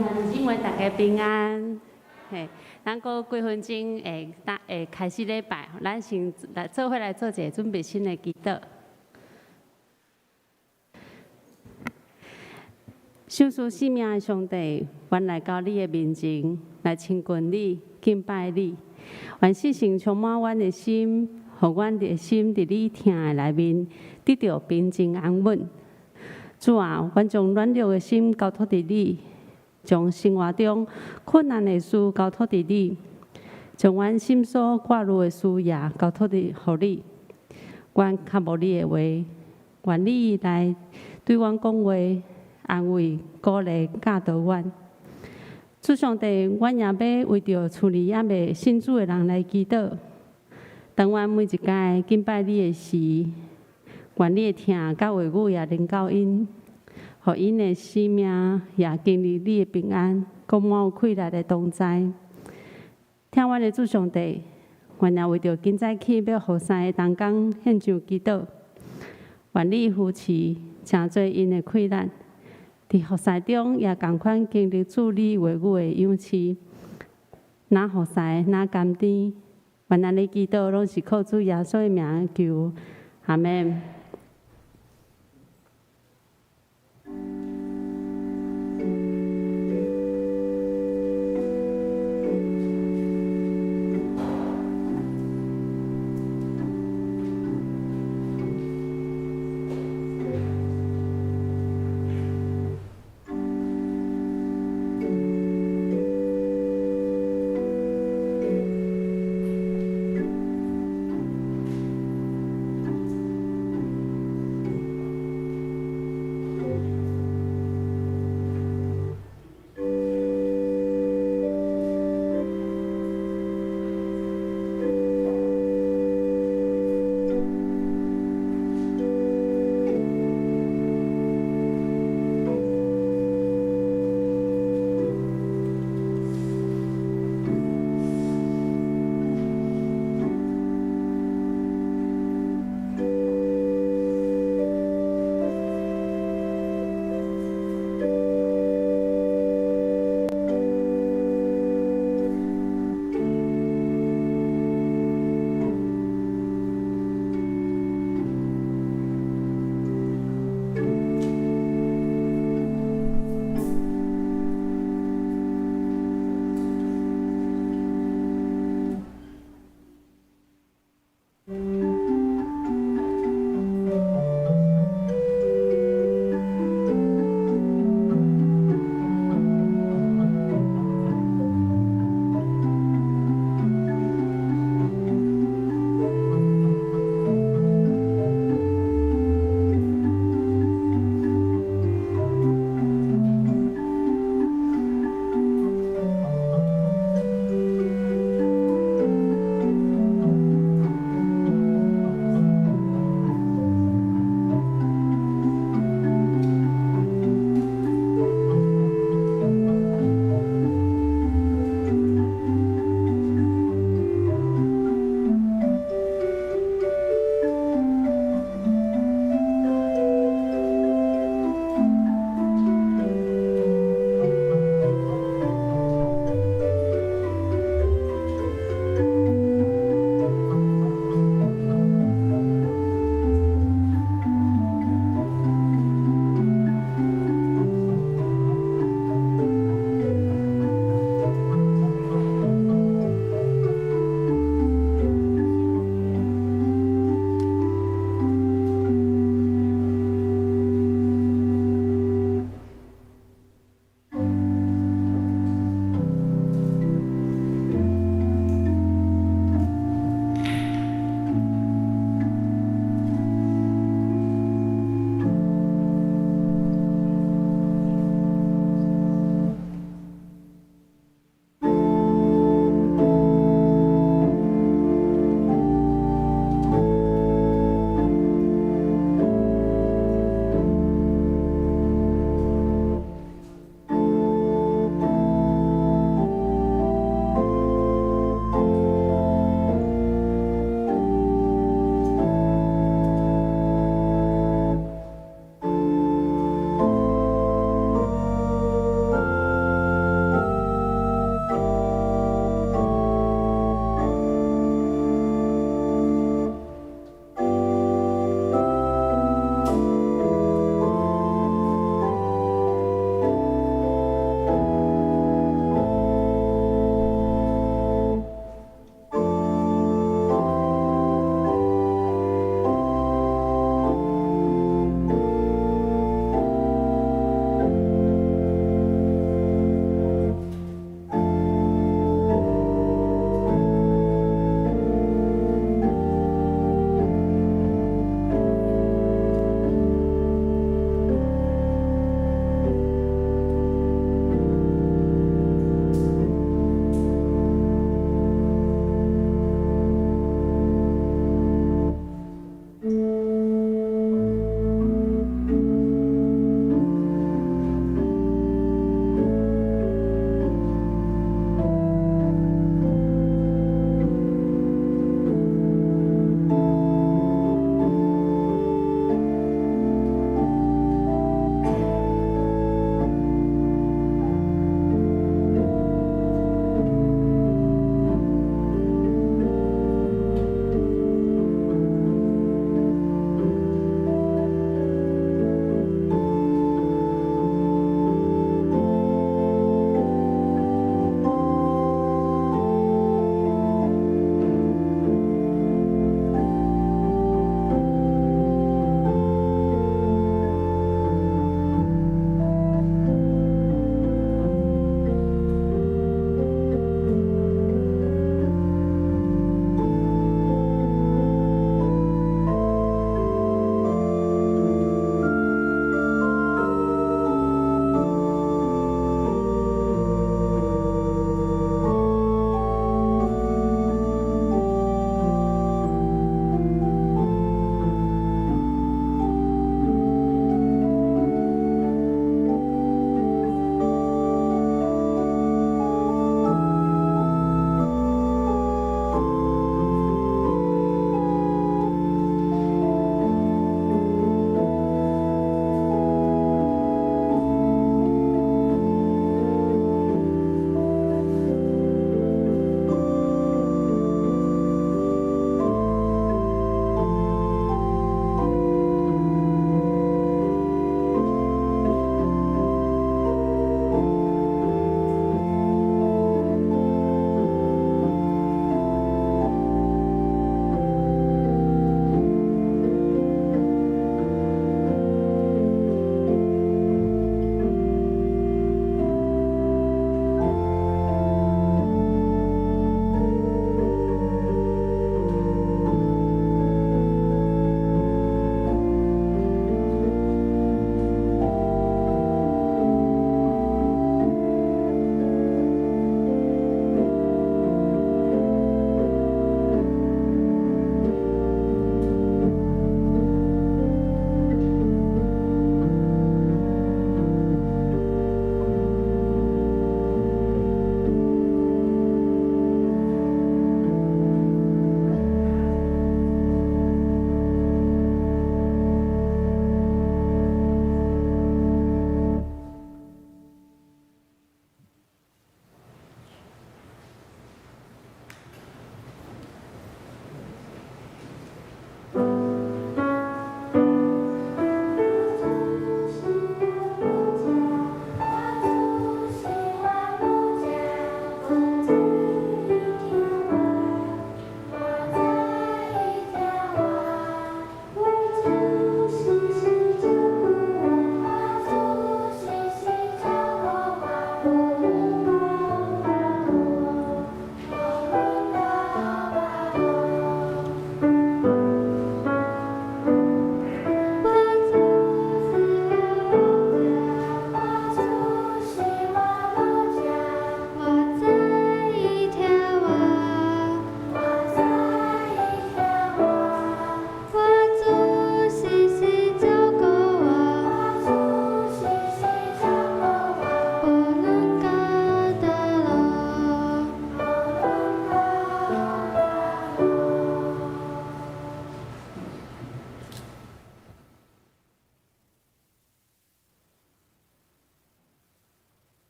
兄姊妹大家平安。嘿，咱閣幾分鐘會當會開始禮拜，咱先來做伙來做一个準備心的祈禱。賞賜生命的上帝，阮來到你的面前，來親近你、敬拜你。願聖神充滿阮的心，予阮的心佇你疼的內面得著平靜安穩。主啊，阮將軟弱的心交託佇你，將生活中困難的事交託佇你，將阮心所掛慮的事也交託佇予你。阮渴慕你的話，願你來對阮講話，安慰、鼓勵、教導阮。主上帝，阮也欲為著厝裡猶未信主的人來祈禱。當阮每一擺敬拜你的時，願你的疼佮話語也臨到𪜶，予𪜶的生命也經歷你的平安，閣滿有氣力的同在。疼阮的主上帝，阮也為著今早起欲服侍的同工獻上祈禱。願你扶持，成做𪜶的氣力，佇服侍中也仝款經歷主你話語的養飼，若服侍若甘甜。願按呢祈禱，攏是靠主耶穌的名求，阿們。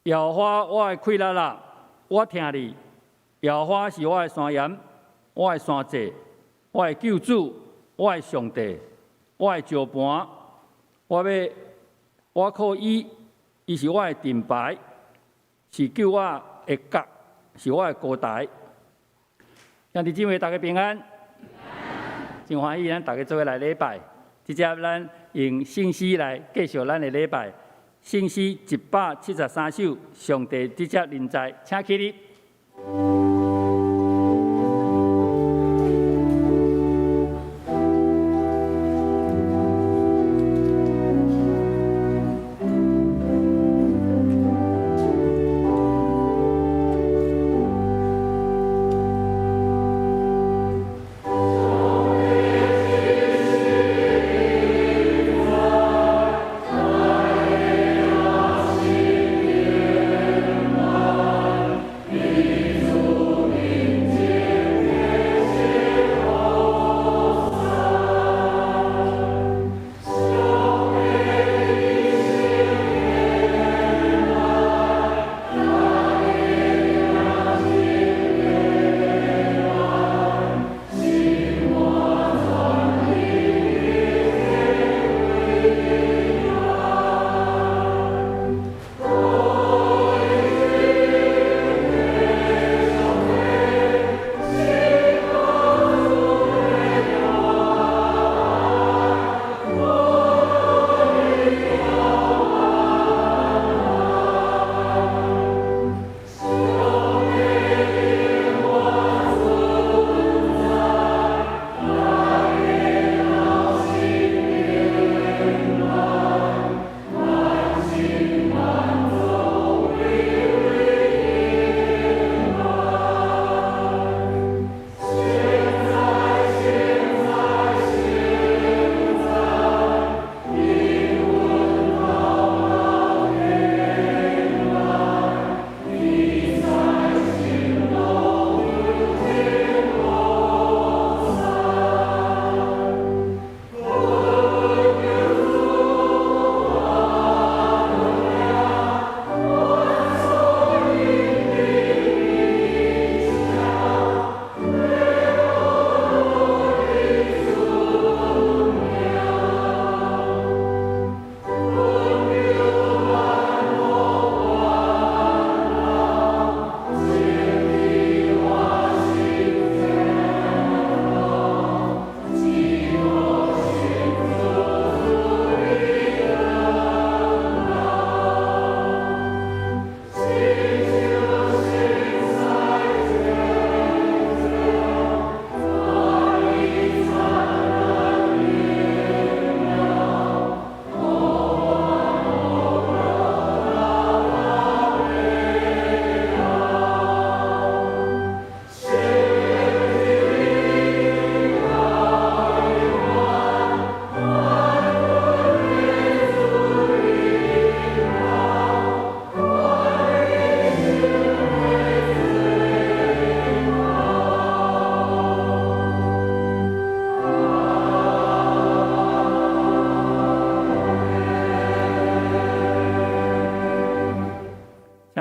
耶和華我的氣力啊，我疼你。耶和華是我的山岩，我的山寨，我的救主，我的上帝，我的石磐。我欲倚靠伊，伊是我的盾牌，是救我的角，是我的高台。兄弟姊妹，大家平安，真歡喜咱大家做伙來禮拜。直接咱用聖詩來繼續咱的禮拜。聖詩173首，上帝直接臨在，請起立。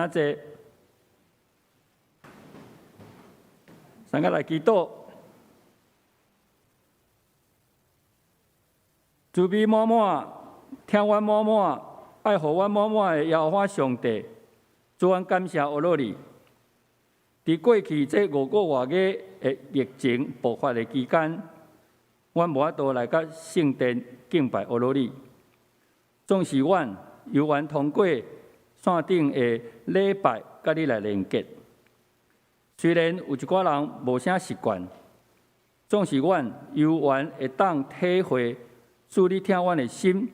請坐。咱閣來祈禱，慈悲滿滿、疼阮滿滿、愛護阮滿滿的耶和華上帝，主，阮感謝阿羅你。佇過去這5個外月的疫情爆發的期間，阮無法度來到聖殿敬拜阿羅你。總是阮猶原通過線頂的禮拜，佮你來連結。雖然有一寡人無啥習慣，總是阮猶原會當體會主你疼阮的心，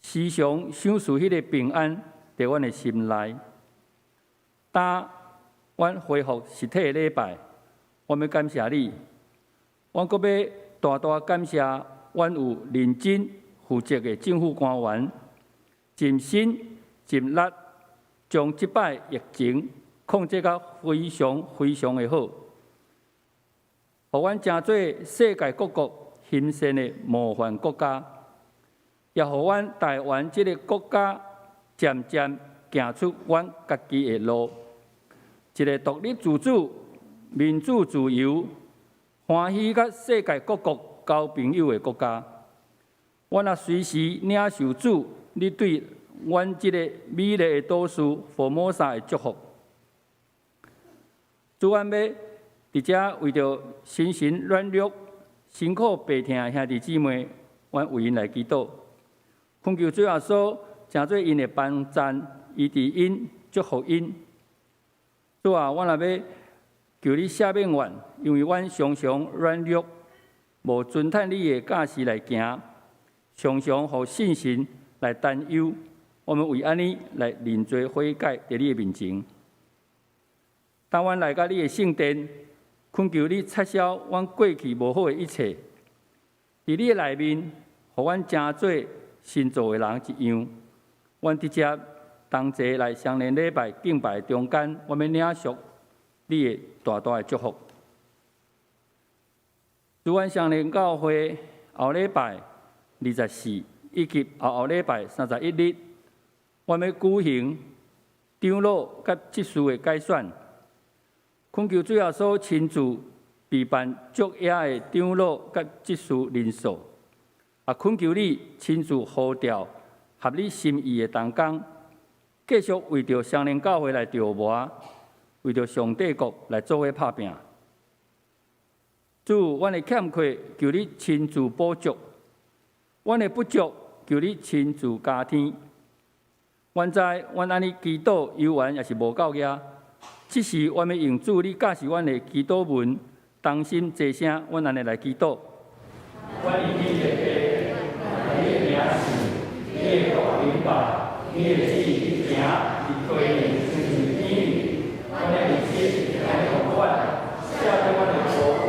時常賞賜彼个平安佇阮的心內。當阮恢復實體的禮拜，我欲感謝你，阮閣欲大大感謝阮有認真負責的政府官員，盡心盡力將這擺疫情控制甲非常非常的好，予阮成做世界各國欣羨的模範國家，也予阮台灣這个國家漸漸行出阮家己的路，一个獨立自主、民主自由、歡喜佮世界各國交朋友的國家。阮也隨時領受主，你對阮這個美麗的島嶼福摩薩的祝福。主，阮欲佇遮為著心神軟弱、辛苦病疼的兄弟姊妹，阮為𪜶來祈禱，懇求主耶穌成做𪜶的幫贊，醫治𪜶，祝福𪜶。主啊，阮也欲求你赦免阮，因為阮常常軟弱，無遵趁你的教示來行，常常予信心來擔憂。我們為按呢來認罪悔改，佇你的面前。當阮來到你的聖殿，懇求你擦消阮過去無好的一切，佇你的內面，予阮成做新造的人一樣。阮佇遮同齊來相連禮拜敬拜中間，我們領受你的大大的祝福。主，阮雙連教會後禮拜24以及後後禮拜31日，我們舉行長老佮執事的改選。懇求主耶穌親自備辦足額的長老佮執事人數，也懇求你親自呼召合你心意的同工，繼續為著雙連教會來著磨，為著上帝國來做伙拍拚。主，阮的欠缺，求你親自補足；阮的不足，求你親自加添。阮知，阮按呢祈禱猶原也是無夠額。只是阮欲用主你教示阮的祈禱文，同心齊聲，阮按呢來祈禱。阮佇天的父，你的名聖，你的國臨到，你的旨意行，佇地親像天裡。阮的日子按呢予阮，赦免阮的過犯，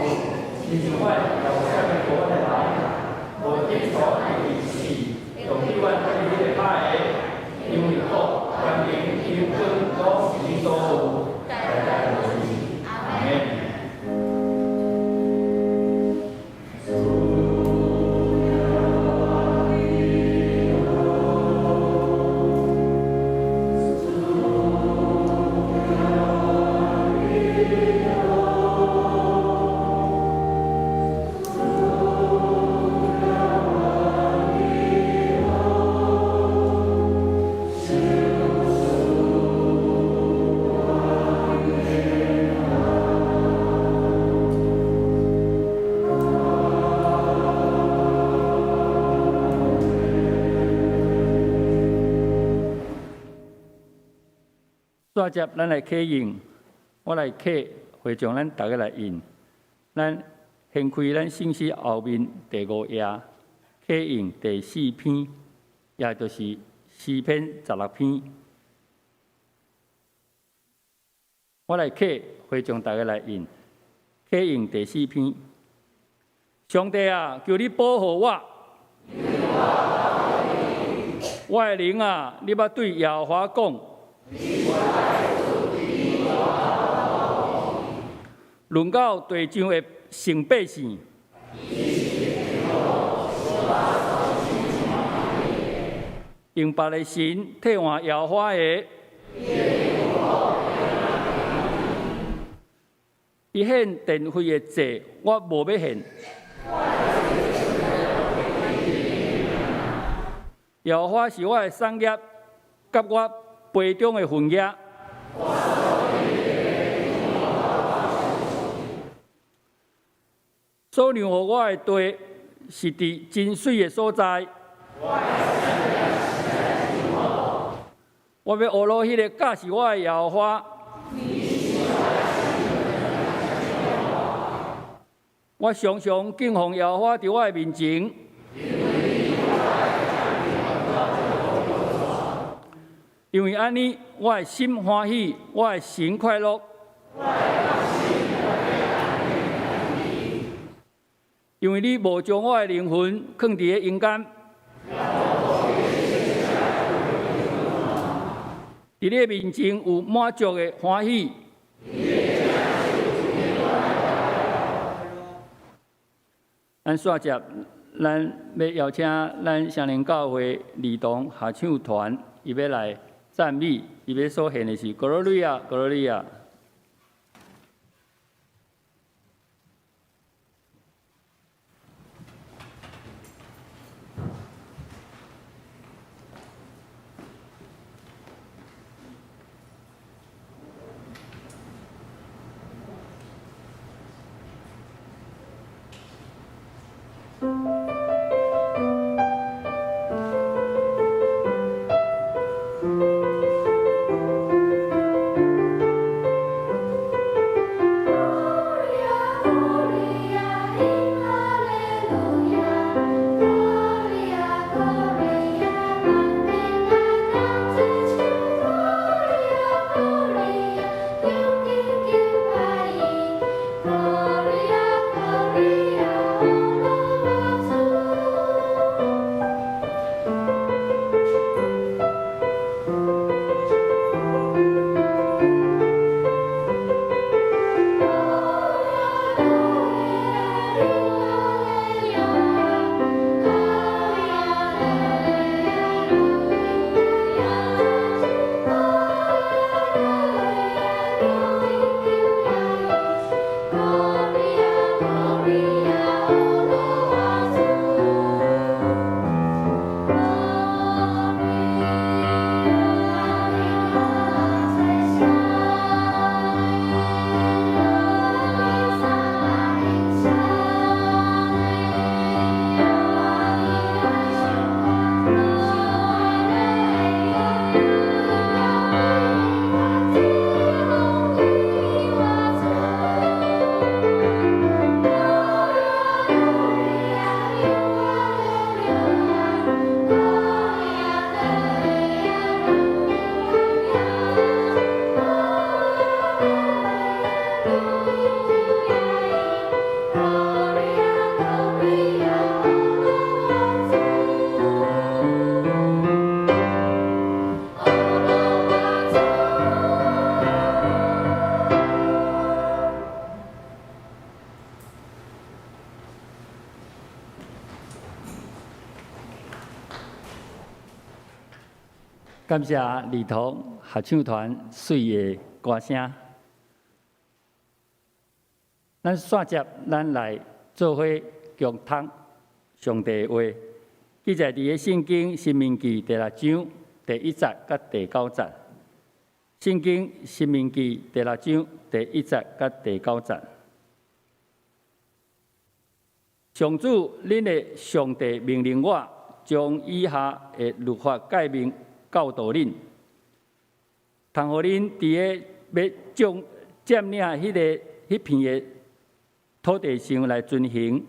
親像阮也有赦免過阮的人。無得所得試，當去阮脫離彼個歹的，因為國、權柄、榮光，攏是你所有。代代無盡。阿們。煞接咱來啟印，我來啟，會眾咱逐家來印。咱掀開咱聖詩後面第五頁，啟印第四篇，也就是詩篇16篇。我來啟，會眾逐家來印，啟印第四篇。上帝啊，求你保護我。我的靈啊，你欲對耶和華講。論到地上的聖百姓，用別的神替換耶和華的，伊獻電費的祭，我無欲獻。耶和華是我的產業，佮我杯中的份額。所讓予我的地是佇真媠的所在。我欲呵咾彼个教示我的耶和華。我常常敬奉耶和華佇我的面前。因為按呢，我的心歡喜，我的神快樂。因為你無將我的靈魂囥佇咧陰間，佇你的面前有滿足的歡喜。咱煞接，咱欲邀請咱雙連教會兒童合唱團，伊欲來讚美，伊欲所獻的是歌羅利亞，歌羅利亞。感謝兒童合唱團媠的歌聲。咱煞接，咱來做伙共讀上帝的話，記載佇个聖經《申命記》第六章第一節佮第九節。聖經《申命記》第六章第一節佮第九節。上主，恁的上帝命令我，將以下的律法誡命教導恁，通予恁佇个欲將佔領彼片的土地上來遵行。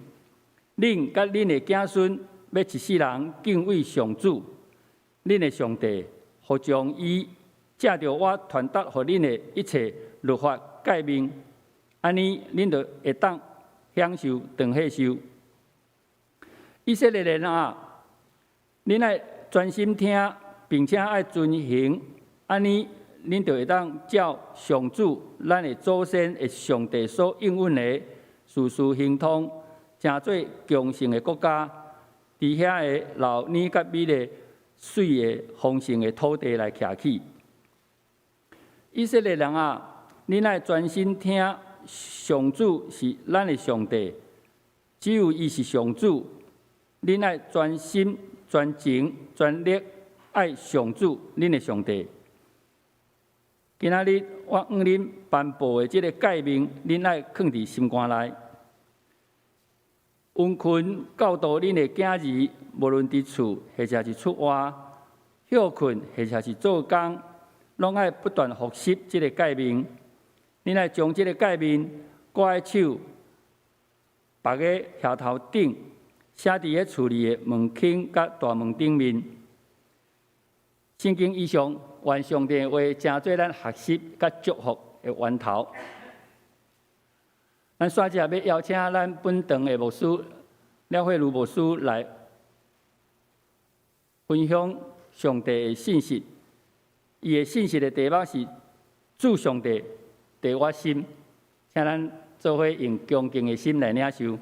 恁佮恁的子孫欲一世人敬畏上主，恁的上帝，服從伊，照著我傳達予恁的一切律法誡命，按呢，恁就會當享受長歲壽。以色列人啊，恁愛專心聽，並且愛遵行，按呢，恁就會當照上主咱的祖先的上帝所應允的，事事亨通，成做強盛的國家，佇遐个流奶佮蜜的水的豐盛的土地來徛起。以色列人啊，恁愛專心聽，上主是咱的上帝，只有伊是上主。恁愛專心、專情、專力愛上主，恁的上帝。今仔日我向恁頒布的這个誡命，恁愛囥佇心肝內。殷勤教導恁的囝兒，無論佇厝或者是出外，歇睏或者是做工，攏愛不斷複習這个誡命。恁愛將這个誡命掛佇手，縛佇額頭頂，寫佇个厝裡的門框佮大門頂面。聖經以上，願上帝的話成做咱學習佮祝福的源頭。咱煞接欲邀請咱本堂的牧師廖慧茹牧師來分享上帝的信實。伊的信實的題目是“主上帝佇我心”，請咱做伙用恭敬的心來領受。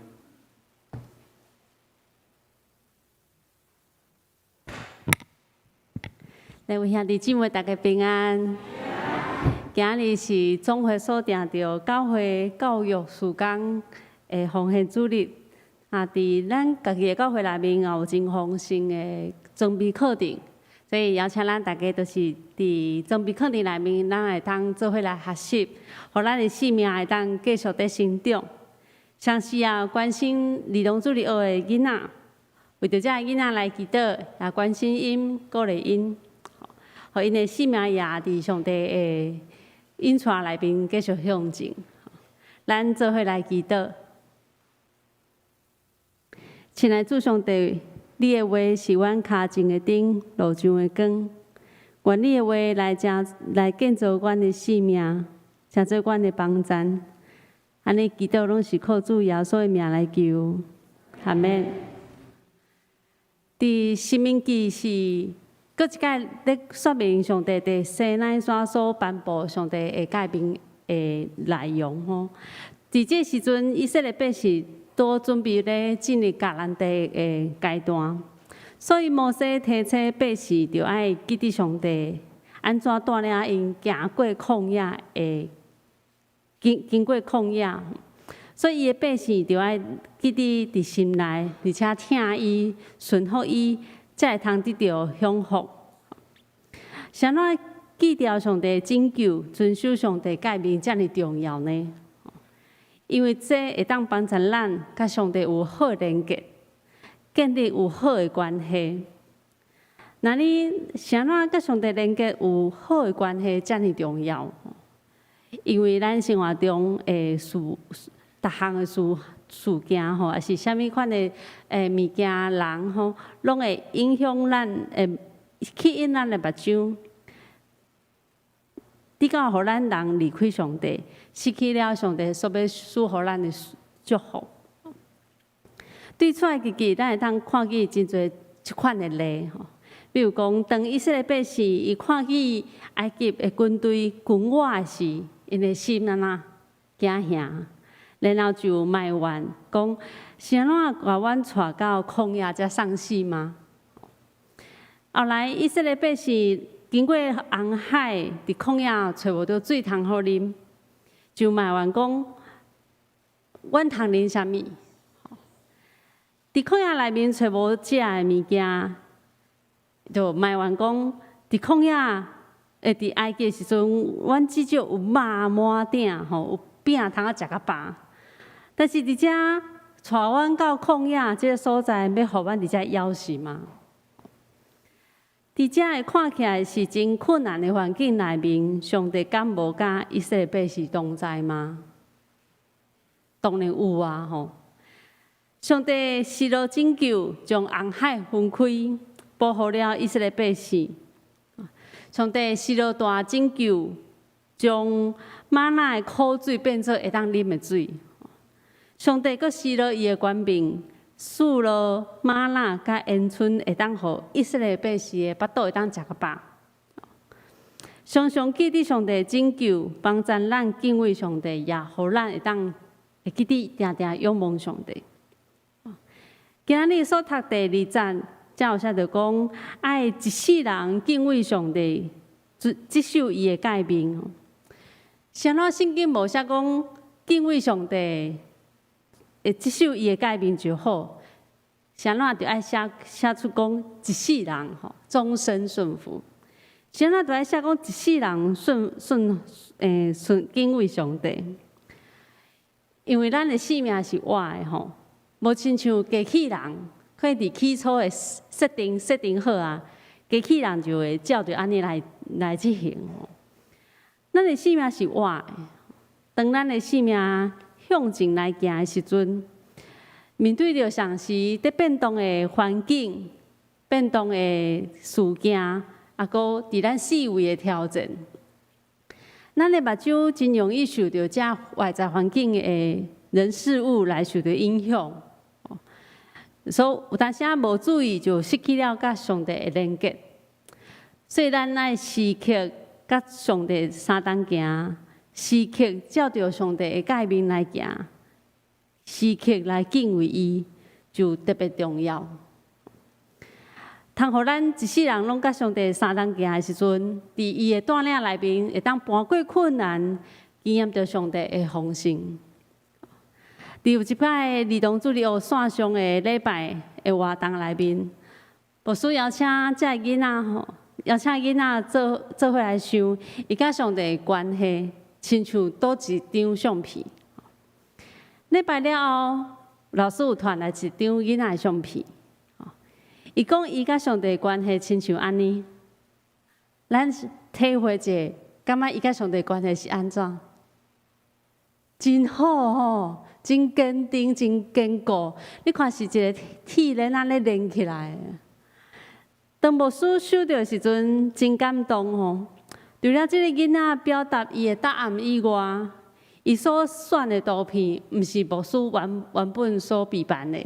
各位兄弟姊妹，大家平安。今日是總會所訂著教會教育事工的奉獻主日。啊，佇咱家己的教會內面也有真豐盛的裝備課程，所以邀請咱大家都是佇裝備課程內面，咱會當做伙來學習，予咱的生命會當繼續佇成長。同時也關心兒童主日學的囡仔，為著這个囡仔來祈禱，也關心𪜶，鼓勵𪜶，予𪜶的生命也佇上帝的引帶內面繼續向前。咱做伙來祈禱。親愛主上帝，你的話是阮跤前的燈，路上的光。願你的話來成來建造阮的生命，成做阮的幫贊。按呢祈禱攏是靠主耶穌的名來求，阿們。佇申命記是閣一擺咧說明上帝佇西奈山所頒布上帝的誡命的內容吼。佇這時陣，以色列百姓拄準備咧進入迦南地的階段，所以摩西提醒百姓著愛記得上帝按怎帶領𪜶行過曠野的經過曠野，所以伊的百姓著愛記得佇心內，而且疼伊、順服伊，才會通得著享福。啥物記著上帝拯救、遵守上帝誡命遮爾重要呢？因為這會當幫助咱佮上帝有好連結，建立有好的關係。若你啥物佮上帝連結有好的關係，遮爾重要？因為咱生活中的事，逐項的事件吼，抑是啥物款的物件人吼，攏會影響咱，會吸引咱的目睭，直到予咱人離開上帝，失去了上帝所欲賜予咱的祝福。對出埃及記，咱會當看見真濟這款的例吼。比如講，當以色列百姓伊看見埃及的軍隊群倚時，𪜶的心按怎驚嚇，然後就埋怨講：是按怎共阮帶到曠野遮喪死嗎？後來以色列百姓經過紅海，佇曠野揣無著水通好啉，就埋怨講：阮通啉啥物？佇曠野內面揣無食的物件，就埋怨講：佇曠野，佇埃及的時陣，阮至少有肉滿鼎吼，有餅通啊食較飽。但是佇遮帶阮到曠野這个所在，欲予阮佇遮枵死嗎？佇遮個看起來是真困難的環境內面，上帝敢無佮以色列百姓同在嗎？當然有啊！吼，上帝施落拯救，將紅海分開，保護了以色列百姓。上帝施落大拯救，將瑪拿的苦水變做會當啉的水。上帝閣施落伊的權柄，賜落嗎哪佮鵪鶉，會當予以色列百姓的腹肚會當食較飽。常常記得上帝拯救，幫助咱敬畏上帝，也予咱會當會記得定定仰望上帝。今仔日所讀第二節，才有寫著講，愛一世人敬畏上帝，遵守伊的誡命。啥物聖經無寫講敬畏上帝，會遵守伊的誡命就好？啥物就愛寫出講一世人吼，終身順服。啥物就愛寫講一世人順敬畏上帝？因為咱的生命是活的吼，無親像機器人，可以佇起初的設定好啊，機器人就會照著按呢來執行。咱的生命是活的，當咱的生命向前來行的時陣，面對著常時佇變動的環境、變動的事件，啊，閣佇咱四圍的挑戰，咱的目睭真容易受著這外在環境的人事物來受著影響，所以有當時仔無注意就失去了佮上帝的連結。所以咱愛時刻佮上帝相同行，時刻照著上帝的誡命來行，時刻來敬畏伊，就特別重要。通予咱一世人攏佮上帝相同行的時陣，佇伊的帶領內面，會當搬過困難，經驗著上帝的豐盛。佇有一擺兒童主日學線上的禮拜的活動內面，牧師邀請這个囡仔吼，邀請囡仔做做伙來想，伊佮上帝的關係，親像佗一張相片。禮拜了後，老師有傳來一張囡仔的相片。伊講伊佮上帝的關係親像按呢，咱體會者，感覺伊佮上帝關係是按怎？真好吼，真堅定，真堅固。你看是一个鐵鏈按呢連起來。當牧師收著的時陣，真感動吼。除了這个囡仔表達伊的答案以外，伊所選的圖片，毋是牧師原原本所備辦的。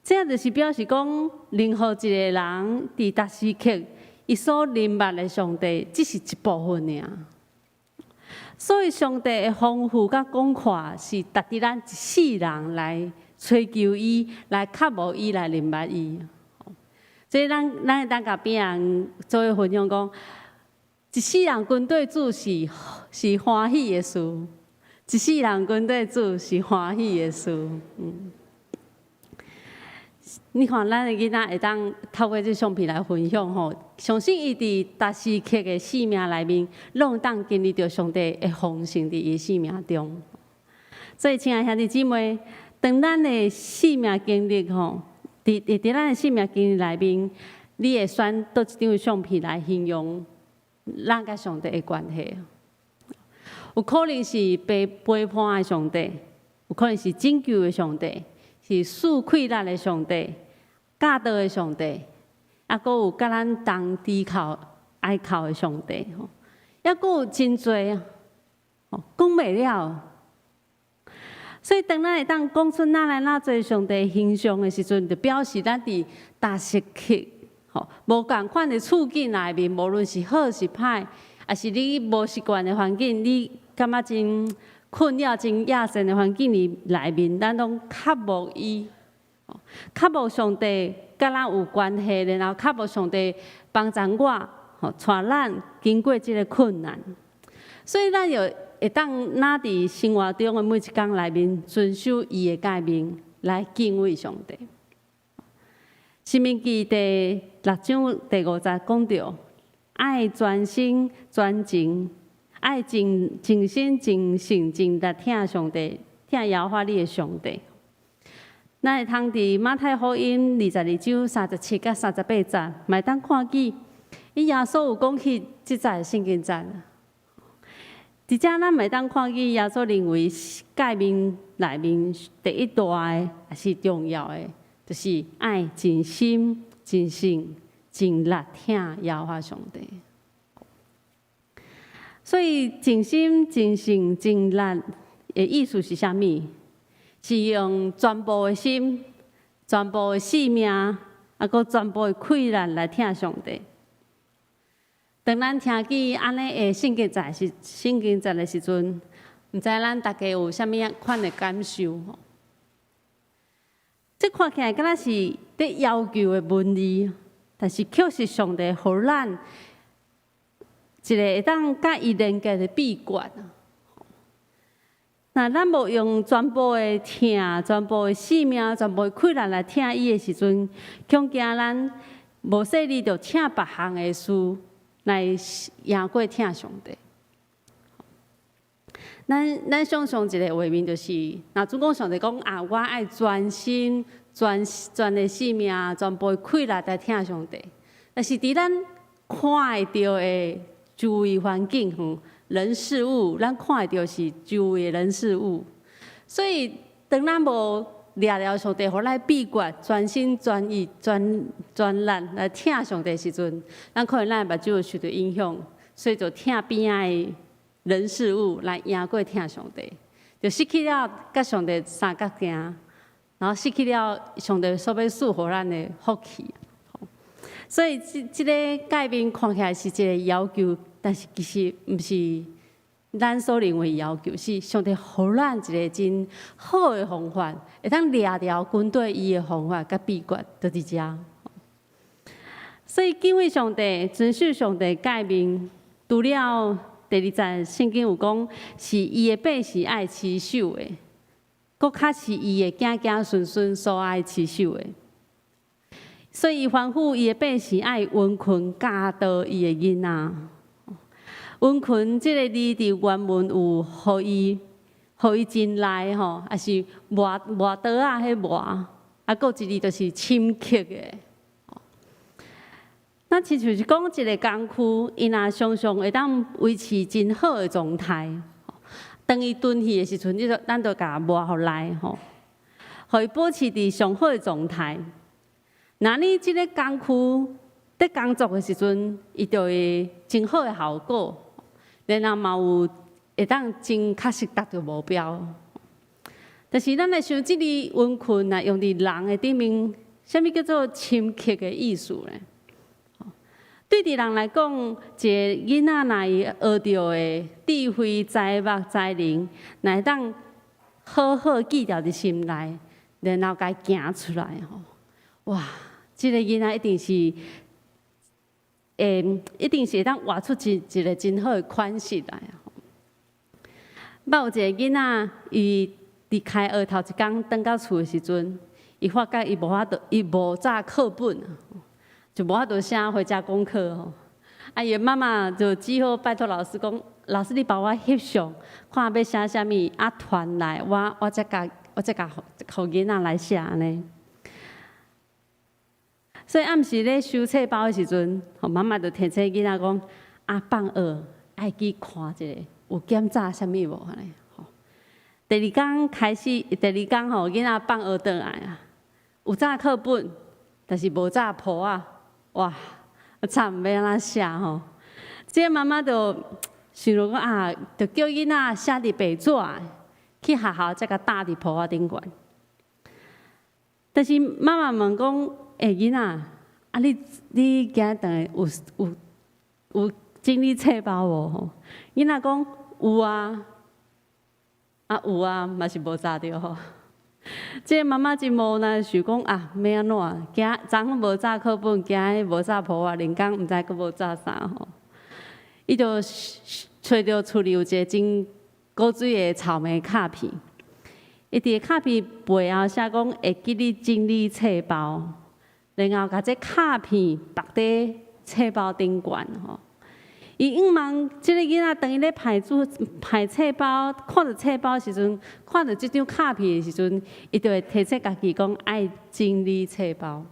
這就是表示講，任何一個人佇逐時刻，伊所認捌的上帝，只是一部分爾。所以，上帝的豐富佮廣闊，是值得咱一世人來追求伊，來渴慕伊，來認捌伊。所以咱咱會當共別人做伙分享講，一世人跟綴主是是歡喜的事，一世人跟綴主是歡喜的事。你看，咱的囡仔會當透過這相片來分享吼，相信伊佇逐時刻的生命內面，攏會當經歷著上帝的豐盛佇伊生命中。所以，親愛兄弟姊妹，當咱的生命經歷吼，佇佇佇咱的生命經歷內面，你會選佗一張相片來形容咱佮上帝的關係？有可能是被陪伴的上帝，有可能是拯救的上帝，是賜氣力的上帝，教導的上帝，抑閣有佮咱同依靠、愛靠的上帝，吼，抑閣有真濟啊，講袂了。所以，當咱會當講出哪來哪濟上帝形象的時陣，就表示咱佇逐時刻，吼，無仝款的處境內面，無論是好是歹，抑是你無習慣的環境，你感覺真困擾、真壓抑的環境裡內面，咱攏渴慕伊，渴慕上帝佮咱有關係，然後渴慕上帝幫助我，吼，帶咱經過這个困難。所以，咱就會當若佇生活中的每一工內面，遵守伊的誡命，來敬畏上帝。申命記第六章第五節講著，愛專心專情，愛盡盡心盡性盡力疼上帝，疼耶和華你的上帝。咱會通佇馬太福音22章37佮38節，嘛會當看見，伊耶穌有講起這節聖經節。佇遮咱嘛會當看見耶穌認為誡命內面第一大的，也是重要的，就是愛盡心、盡性、盡力疼耶和華上帝。所以盡心、盡性、盡力的意思是啥物？是用全部的心、全部的性命，抑閣全部的氣力來疼上帝。當咱聽見按呢的聖經節是聖經節的時陣，毋知咱大家有啥物款的感受？這看起來敢若是佇要求的文字，但是卻是上帝予咱一个會當佮伊連結的秘訣。若咱無用全部的疼、全部的性命、全部的氣力來疼伊的時陣，恐驚咱無細膩就疼別項的事來贏過疼上帝。咱咱想象一个畫面，就是若主講上帝講啊，我愛全心、全全的性命、全部的氣力來疼上帝。但是佇咱看會著的周圍環境，吼，人事物，咱看會著是周圍的人事物。所以，當咱無掠牢上帝，予咱秘訣，全心全意、全全力來疼上帝的時陣，咱可能咱的目睭會受著影響，所以就疼邊仔的人事物來贏過疼上帝，就失去了佮上帝相佮行，然後失去了上帝所欲賜予咱的福氣。所以這這个誡命看起來是一个要求，但是其實毋是咱所認為要求，是上帝予咱一个真好的方法，會當掠牢跟綴伊的方法佮秘訣，就佇遮。所以敬畏上帝、遵守上帝誡命，除了第二節聖經有講，是伊的百姓愛持守的，閣較是伊的囝囝孫孫所愛持守的。所以伊吩咐伊的百姓愛殷勤教導伊的囡仔。殷勤這个字佇原文有予伊真來吼，抑是磨磨刀仔彼磨，啊，閣有一字就是深刻的。那親像是講一个工具，伊若常常會當維持真好的狀態，當伊鈍去的時陣，咱就共磨予來吼，予伊保持佇上好的狀態。若你這个工具佇工作的時陣，伊就會真好的效果，然後嘛有會當真確實達著目標。但是咱來想，這个殷勤若用佇人的頂面，啥物叫做深刻的意思呢？對佇人來講，一个囡仔若伊學著的智慧、才學、才能，若會當好好記牢佇心內，然後共伊行出來吼，哇！這个囡仔一定是，一定是會當活出一個真好的款式來。捌有一個囡仔，伊佇開學頭一工轉到厝的時陣，伊發覺伊無法度，伊無紮課本，就無法度寫回家功課吼。啊，伊媽媽就只好拜託老師講：老師，你幫我翕相，看欲寫啥物，啊傳來，我才共予囡仔來寫按呢。所以暗時咧收冊包的時陣，吼媽媽就提醒囡仔講：啊，放學愛去看一下，有檢查啥物無按呢？吼，第二工開始，第二工吼，囡仔放學轉來啊，有紮課本，但是無紮簿仔，哇，慘，欲按怎寫吼？這個媽媽就想著講啊，就叫囡仔寫佇白紙，去學校才共貼佇簿仔頂懸。但是媽媽問講：欸，囡仔，啊你今日轉來有整理冊包無？吼，囡仔講有啊，啊有啊，嘛是無紮著吼。這個媽媽真無奈，想講啊，欲按怎？今昨昏無紮課本，今日無紮簿仔，另工毋知閣無紮啥吼。伊就揣著厝裡有一个真古錐的草莓卡片，伊佇卡片背後寫講會記得整理冊包，然後共這卡片縛佇冊包頂懸吼。伊向望這个囡仔當伊咧排書排冊包，看著冊包時陣，看著這張卡片的時陣，伊就會提醒家己講愛整理冊包。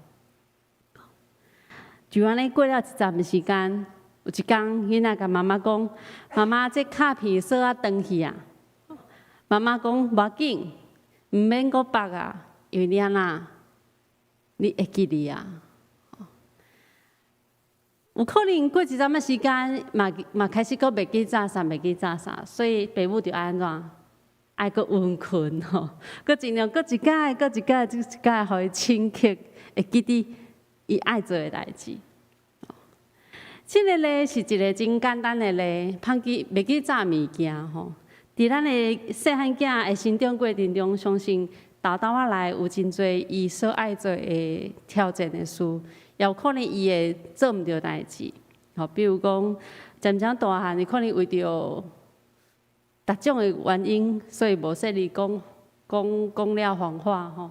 就按呢過了一陣時間，有一工囡仔共媽媽講：媽媽，這卡片鎖仔斷去啊！媽媽講：無要緊，毋免閣縛啊，因為你按怎，你會記得啊。有可能過一陣仔時間，嘛開始閣袂記紮啥，袂記紮啥，所以爸母就愛按怎，愛閣殷勤吼，閣盡量閣一擺，閣一擺，閣一擺，予伊深刻會記得伊愛做的代誌。這个例是一个真簡單的例，忘記袂記紮物件吼。佇咱的細漢囝的成長過程中，相信沓沓仔來有真濟伊所愛做的挑戰的事，也有可能伊會做毋著代誌。吼，比如講，漸漸大漢，伊可能為著逐種的原因，所以無細膩講講講了謊話吼。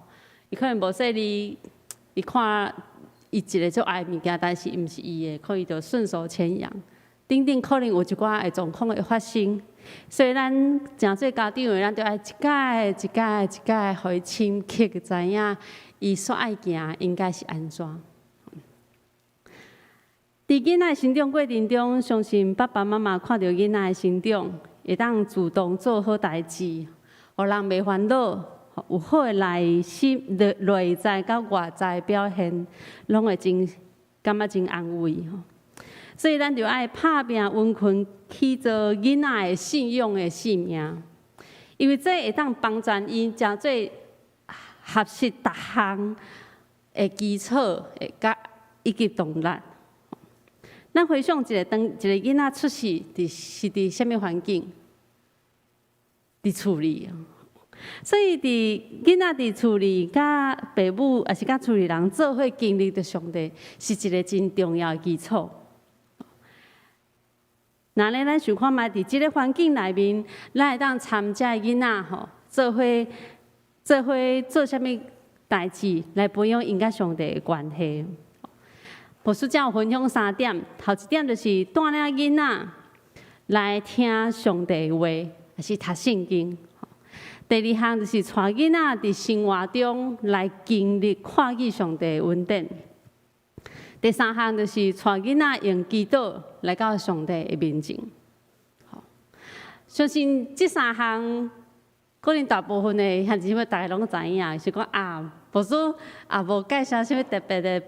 伊可能無細膩，伊看伊一个足愛的物件，但是毋是伊的，可能伊就順手牽羊。等等，可能有一寡的狀況會發生。所以咱誠濟家長的，咱著愛一擺一擺一擺，予伊深刻知影，伊所愛行應該是按怎。佇囡仔成長過程中，相信爸爸媽媽看著囡仔的成長，會當主動做好代誌，予人袂煩惱，有好的內心、內在佮外在表現，攏會真感覺真安慰。所以咱就愛拍拚殷勤去做囡仔的信仰的生命，因為這會當幫助𪜶成做學習逐項的基礎，佮以及動力。咱回想一下，當一个囡仔出世，佇是佇啥物環境？佇厝裡。所以佇囡仔佇厝裡，佮爸母，抑是佮厝裡人做伙經歷著上帝，是一个真重要的基礎。若咧，咱想看覓，佇這个環境內面，咱會當參這囡仔吼，做伙做伙做啥物代誌，來培養𪜶佮上帝的關係。牧師才有分享三點，頭一點就是帶領囡仔來聽上帝的話，抑是讀聖經。第二項就是帶囡仔佇生活中來經歷看見上帝的恩典。第三項就是帶囡仔用祈禱來到上帝的面前。相信這三項，可能大部分的兄弟姊妹大家攏知影，是講啊，牧師也無介紹啥物特別的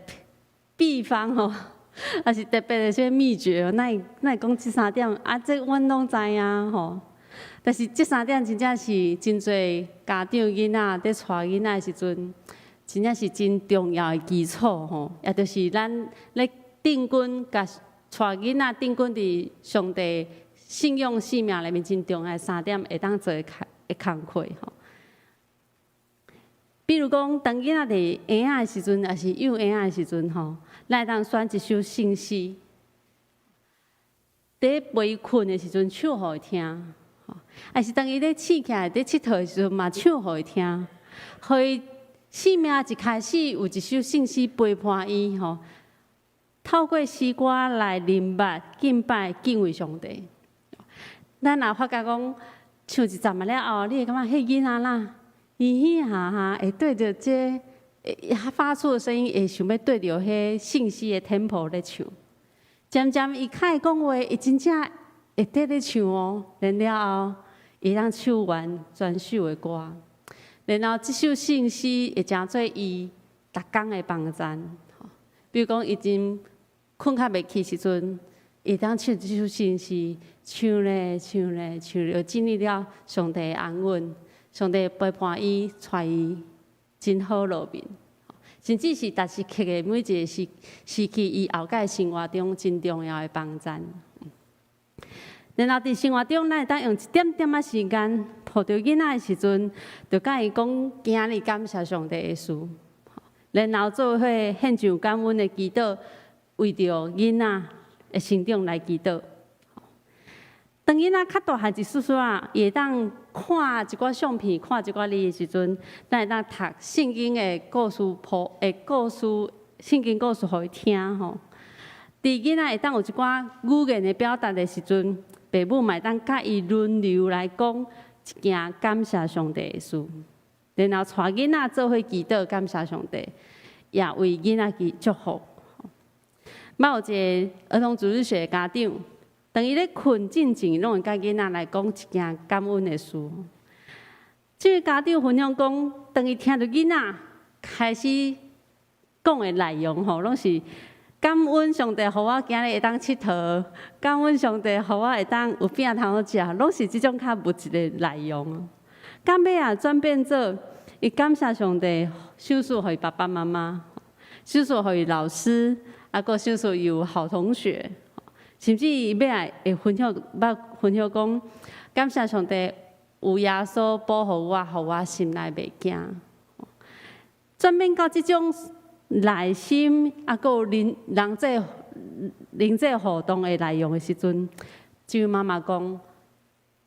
秘方吼，抑是特別的啥物秘訣，哪會哪會講這三點啊？這阮攏知影吼。但是這三點真正是真濟家長囡仔佇帶囡仔的時陣，真正是真重要的基礎吼，也就是咱咧定根共帶囡仔定根佇上帝信仰生命內面真重要的三點，會當做的工課吼。比如講，當囡仔佇嬰仔的時陣，抑是幼嬰仔的時陣吼，咱會當選一首聖詩，佇陪伊睏的時陣唱予伊聽。抑是當伊咧醒起來，佇𨑨迌的時陣嘛唱予伊聽，予伊生命一開始有一首聖詩陪伴伊吼，透過詩歌來認捌、敬拜、敬畏上帝。咱若發覺講唱一陣仔了後，你會感覺彼囡仔啦，嘻嘻哈哈，會對著這個，發出的聲音會想欲對著彼聖詩的 tempo 咧唱。漸漸伊較會講話，伊真正會綴咧唱哦。然了後，伊通唱完全首的歌，然後這首聖詩會成做伊逐工的幫贊。比如講，伊真睏較袂去時陣，伊當唱這首聖詩，唱咧唱咧唱，就經歷了上帝的安穩，上帝陪伴伊，帶伊真好路面，甚至是逐時刻的每一个時時期，伊後蓋生活中真重要的幫贊。然後佇生活中，咱會當用一點點仔時間，抱著囡仔的時陣，就共伊講今日感謝上帝的事，然後做伙獻上感恩的祈禱，為著囡仔的成長來祈禱。當囡仔較大漢一絲絲仔，伊會當看一寡相片、看一寡字的時陣，咱會當讀聖經的故事譜的故事，聖經故事予伊聽吼。佇囡仔會當有一寡語言的表達的時陣，爸母嘛會當佮伊輪流來講一件感謝上帝的事，然後帶囡仔做伙祈禱感謝上帝，也為囡仔去祝福。捌有一个兒童主日學的家長，當伊咧睏進前，攏會佮囡仔來講一件感恩的事。這个家長分享講，當伊聽著囡仔開始講的內容吼，攏是感恩上帝，予我今日會當𨑨迌；感恩上帝，予我會當有餅通食，攏是這種較物質的內容。到尾啊，轉變做伊感謝上帝，賞賜予伊爸爸媽媽，賞賜予伊老師，啊，閣賞賜伊有好同學，甚至伊尾仔會分享，捌分享講，感謝上帝有耶穌保護我，予我心內袂驚。轉變到這種內心，啊，閣有人人際人際互動的內容的時陣，這位媽媽講，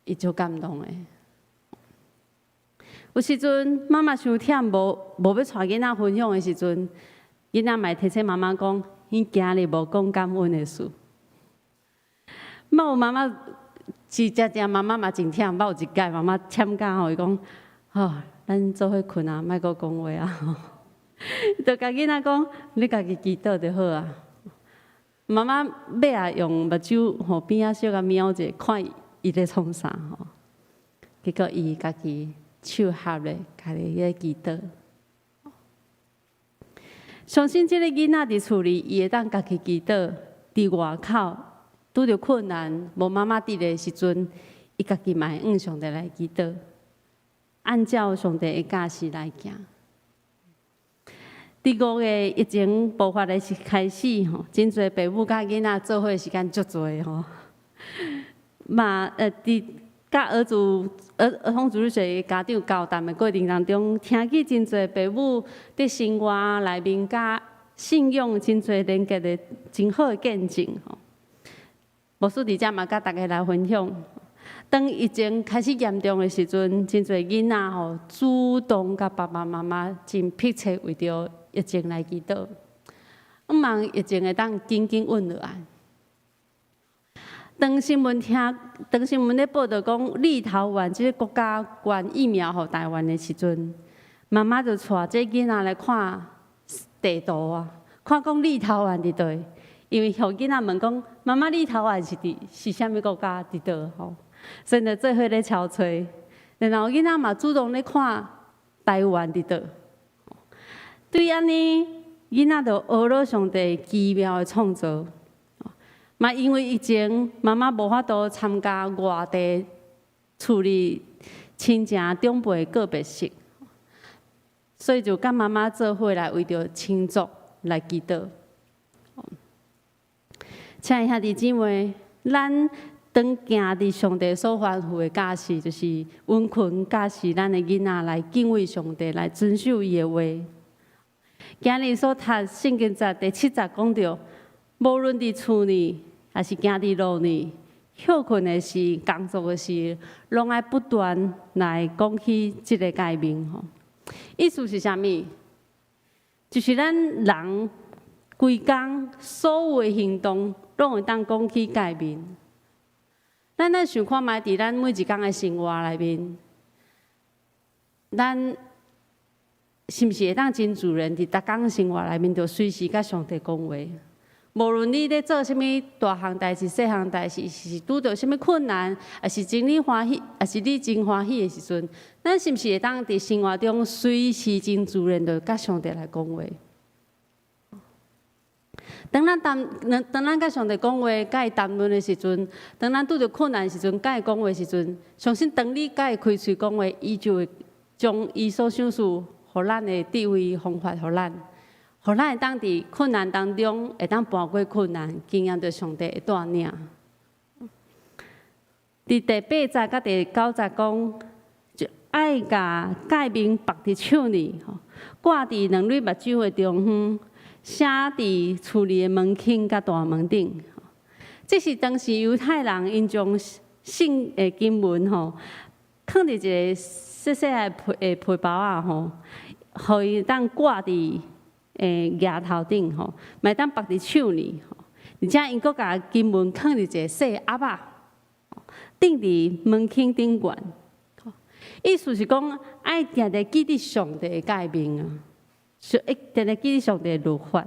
伊足感動的。有時陣媽媽傷忝，無無欲帶囡仔分享的時陣，囡仔嘛會提醒媽媽講，伊今日無講感恩的事。捌有媽媽是誠正媽媽嘛真忝，捌有一擺媽媽忝甲吼，伊講，吼，咱做伙睏啊，莫閣講話啊。就共囡仔講，你家己祈禱就好啊。媽媽尾仔用目睭吼邊仔小共瞄者，看伊咧創啥吼。結果伊家己手合咧，家己咧祈禱。相信這个囡仔佇厝裡，伊會當家己祈禱。佇外口拄著困難，無媽媽佇的時陣，伊家己嘛會向上帝來祈禱，按照上帝的教示來行。佇5月疫情爆發的時開始吼，真濟爸母佮囡仔做伙時間足濟吼。嘛佇佮兒子兒兒童主日學家長交談的過程當中，聽見真濟爸母佇生活內面佮信仰真濟連結的真好的見證吼。牧師佇遮嘛，佮大家來分享。當疫情開始嚴重的時陣，真濟囡仔吼主動佮爸爸媽媽真迫切為著疫情來祈禱，向望疫情會當緊緊穩落來。當新聞聽，當新聞咧報導講立陶宛這个國家捐疫苗予台灣的時陣，媽媽就帶這囡仔來看地圖啊，看講立陶宛佇佗，因為予囡仔問講，媽媽立陶宛是佇是啥物國家佇佗吼，所以就做伙咧搜揣，然後囡仔嘛主動咧看台灣佇佗，對按呢，囡仔就學了上帝奇妙的創造。嘛，因為疫情，媽媽無法度參加外地厝裡親情長輩告別式，所以就佮媽媽做伙來為著親族來祈禱。親愛兄弟姊妹，咱當行佇上帝所吩咐的教示，就是殷勤教示咱的囡仔來敬畏上帝，來遵守伊的話。今日所讀聖經節第七節講著，無論佇厝裡，抑是行佇路裡，歇睏的時，工作的時，攏愛不斷來講起這个誡命吼。意思是啥物？就是咱人規工所有的行動，攏會當講起誡命。咱來想看覓，佇咱每一工的生活內面，咱是毋是會當真自然佇逐工生活內面，就隨時佮上帝講話？無論你咧做啥物大項代誌、細項代誌，是拄著啥物困難，抑是真你歡喜，抑是你真歡喜的時陣，咱是毋是會當佇生活中隨時真自然就佮上帝來講話？當咱談，當咱佮上帝講話、佮伊談論的時陣，當咱拄著困難的時陣，佮伊講話的時陣，相信當你佮伊開喙講話，伊就會將伊所賞賜予咱的智慧方法予咱。予咱會當佇困難當中，會當跋過困難，經驗著上帝的帶領。佇第八節佮第九節講，就愛共誡命縛佇手裡，掛佇兩蕊目睭的中央，寫佇厝裡的門框佮大門頂。這是當時猶太人𪜶將聖的經文吼，囥佇一个細細的皮包仔吼，予伊當掛佇額頭頂吼，嘛會當縛佇手裡吼，而且𪜶閣共經文囥佇一个細盒仔，釘佇門框頂懸。意思是講，愛定定記得上帝的誡命啊，定定記得上帝的律法。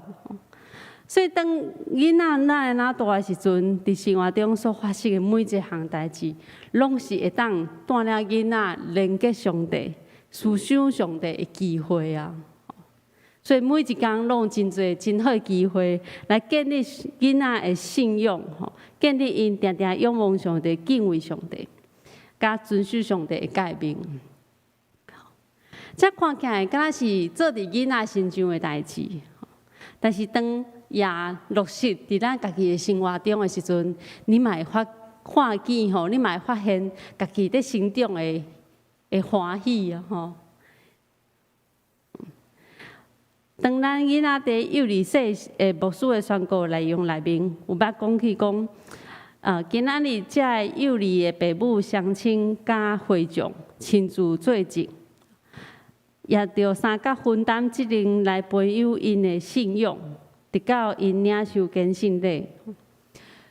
所以當囡仔咱會若大的時陣，佇生活中所發生的每一項代誌，攏是會當帶領囡仔連結上帝、思想上帝的機會啊。所以每一工攏有真濟真好的機會來建立囡仔的信仰，吼，建立𪜶定定仰望上帝、敬畏上帝，佮遵守上帝的誡命。這看起來敢若是做佇囡仔身上的代誌，但是當也落實佇咱家己的生活中的時陣，你嘛會發看見吼，你嘛會發現家己佇成長的歡喜啊吼。當咱囡仔佇幼兒室的牧師的宣告內容內面，有捌講起講，今仔日這个幼兒的爸母雙親佮會長親自做證，也著相佮分擔責任來培養𪜶的信仰，直到𪜶領受堅信禮。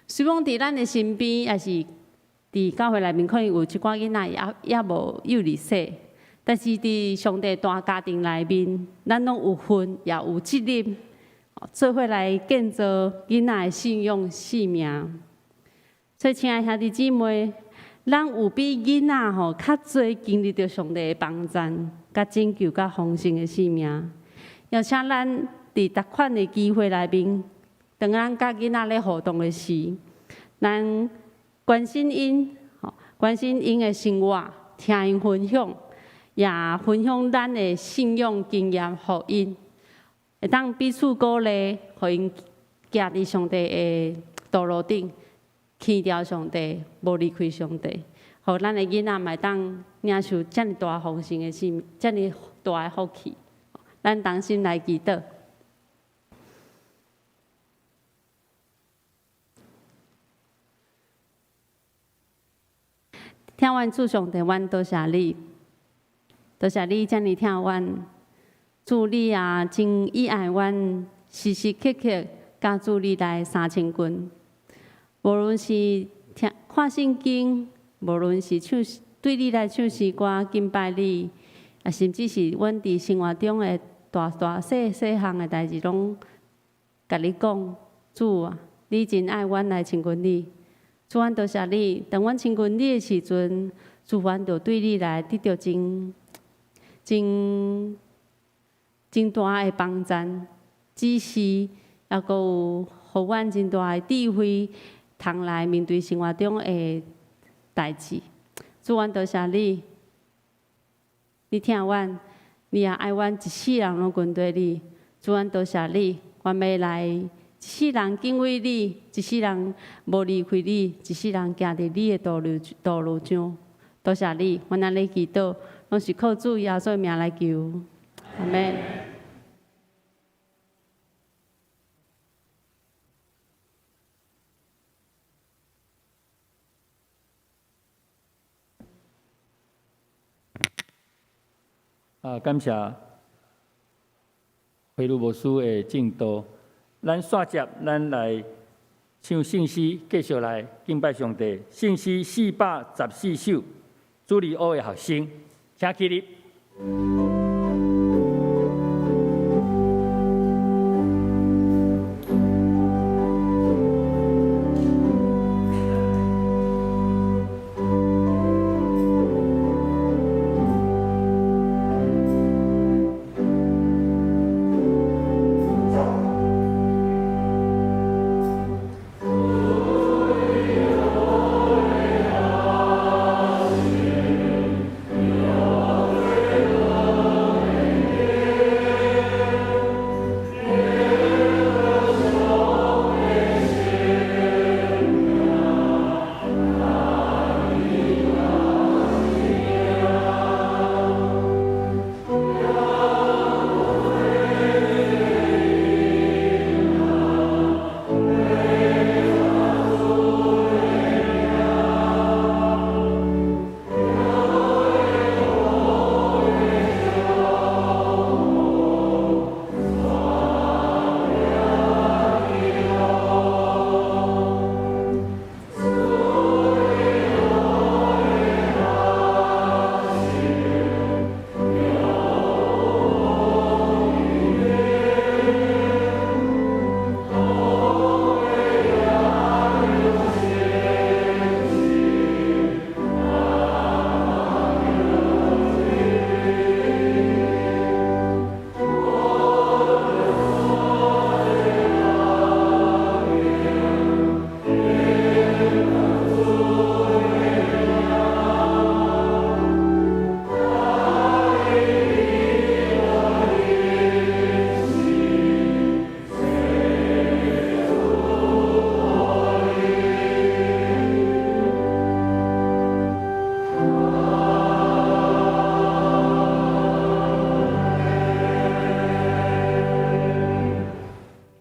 雖講佇咱的身邊，抑是佇教會內面，可能有一寡囡仔猶無幼兒洗。但是佇上帝大家庭內面，咱攏有份，也有責任，做伙來建造囡仔的信仰生命。所以，親愛兄弟姊妹，咱有比囡仔吼較濟經歷著上帝的幫贊、佮拯救、佮豐盛的生命。邀請咱佇逐款的機會內面，當咱佮囡仔咧互動的時，咱關心𪜶，關心𪜶的生活，聽𪜶分享。也分享咱的信仰經驗予𪜶，會當彼此鼓勵，予𪜶行佇上帝的道路頂，牽著上帝，無離開上帝，予咱的囡仔嘛會當領受遮爾大豐盛的生命，遮爾大的福氣。咱同心來祈禱。疼阮主上帝，阮多謝你，多謝你遮爾疼阮。主你啊，真喜愛阮，時時刻刻佮主你來相親近。無論是聽看聖經，無論是唱對你來唱詩歌敬拜你，啊，甚至是阮佇生活中的大大細細項的代誌，攏共你講，主啊，你真愛阮來親近你。主，阮多謝你，當阮親近你的時陣，主，阮就對你來得著真真真大的幫贊、指示，抑閣有予阮真大的智慧，通來面對生活中的代誌。主，阮多謝你，你疼阮，你也愛阮一世人攏跟隨你。主，阮多謝你，阮欲來一世人敬畏你，一世人無離開你，一世人行佇你的道路上。多謝你，阮按呢祈禱，攏是靠主耶穌的名來求。阿們。啊，感謝惠如牧師的證道。咱煞接，咱來唱聖詩，繼續來敬拜上帝。聖詩414首，主日學的學生，請起立。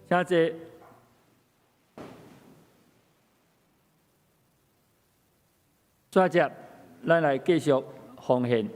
請坐。煞接，咱來繼續奉獻。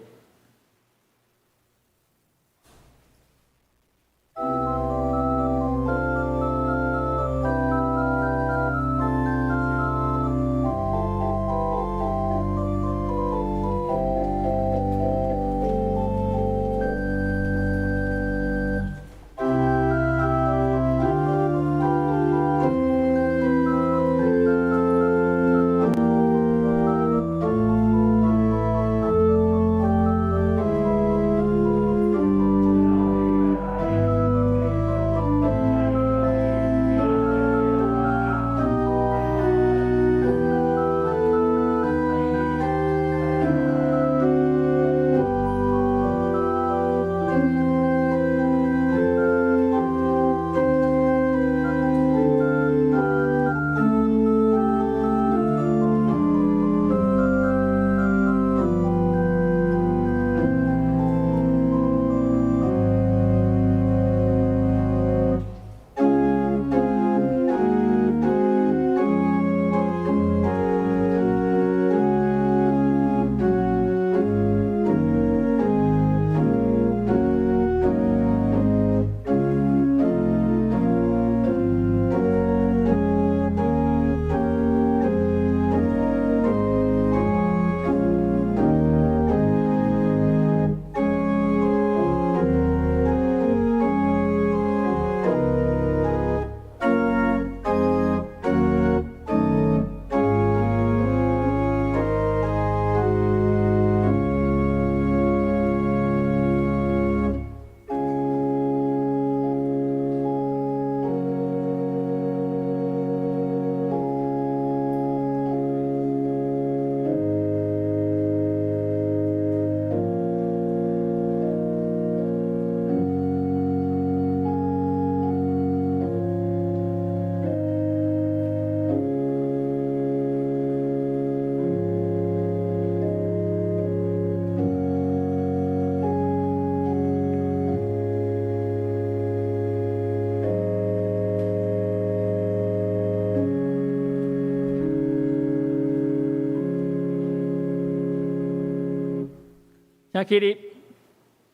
請起立，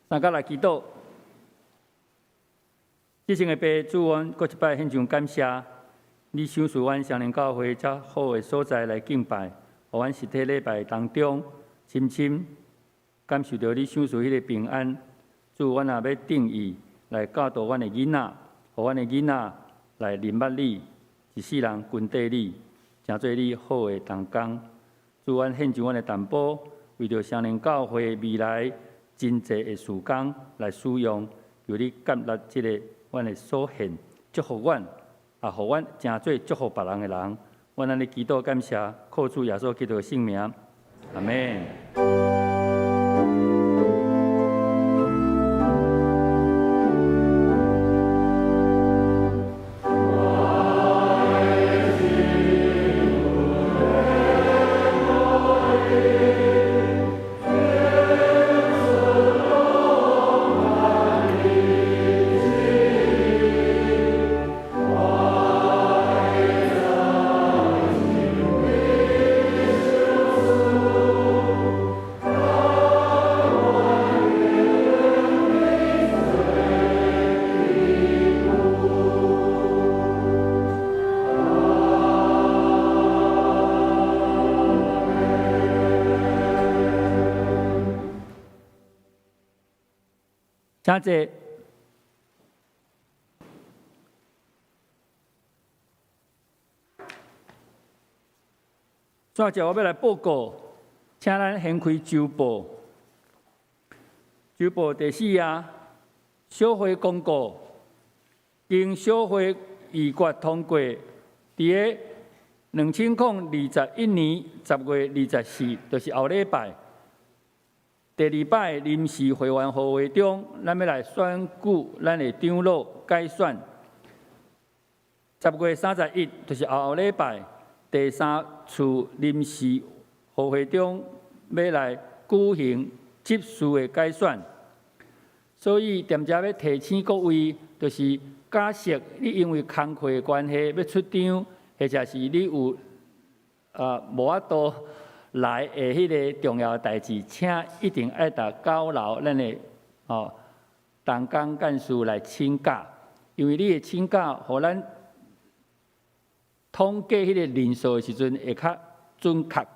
三佮來祈禱。至聖的父，主，阮閣一擺獻上感謝，你賞賜阮雙靈教會遮好的所在來敬拜，予阮實體禮拜當中，深深感受著你賞賜彼个平安。主，阮也欲定意來教導阮的囡仔，予阮的囡仔來認捌你，一世人跟綴你，成做你好的同工。主，阮獻上阮的淡薄，為著雙靈教會未來真濟的事工來使用，求你接納這个阮的所獻，祝福阮，也予阮成做祝福別人的人。阮按呢祈禱感謝，靠主耶穌基督的聖名，阿們。請坐。煞接我欲來報告，請咱掀開週報。週報第四頁，小會公告，經小會議決通過，佇咧2021年10月24，就是後禮拜。第二擺臨時會員會會中，咱欲來選舉咱的長老改選。10月31，就是後後禮拜，第三次臨時會會中，欲來舉行執事的改選。所以，踮遮欲提醒各位，就是假設你因為工課的關係欲出場，或者是你有無法度來的彼个重要代誌，請一定愛佇九樓咱的同工幹事來請假，因為你的請假，予咱統計彼个人數的時陣會較準確，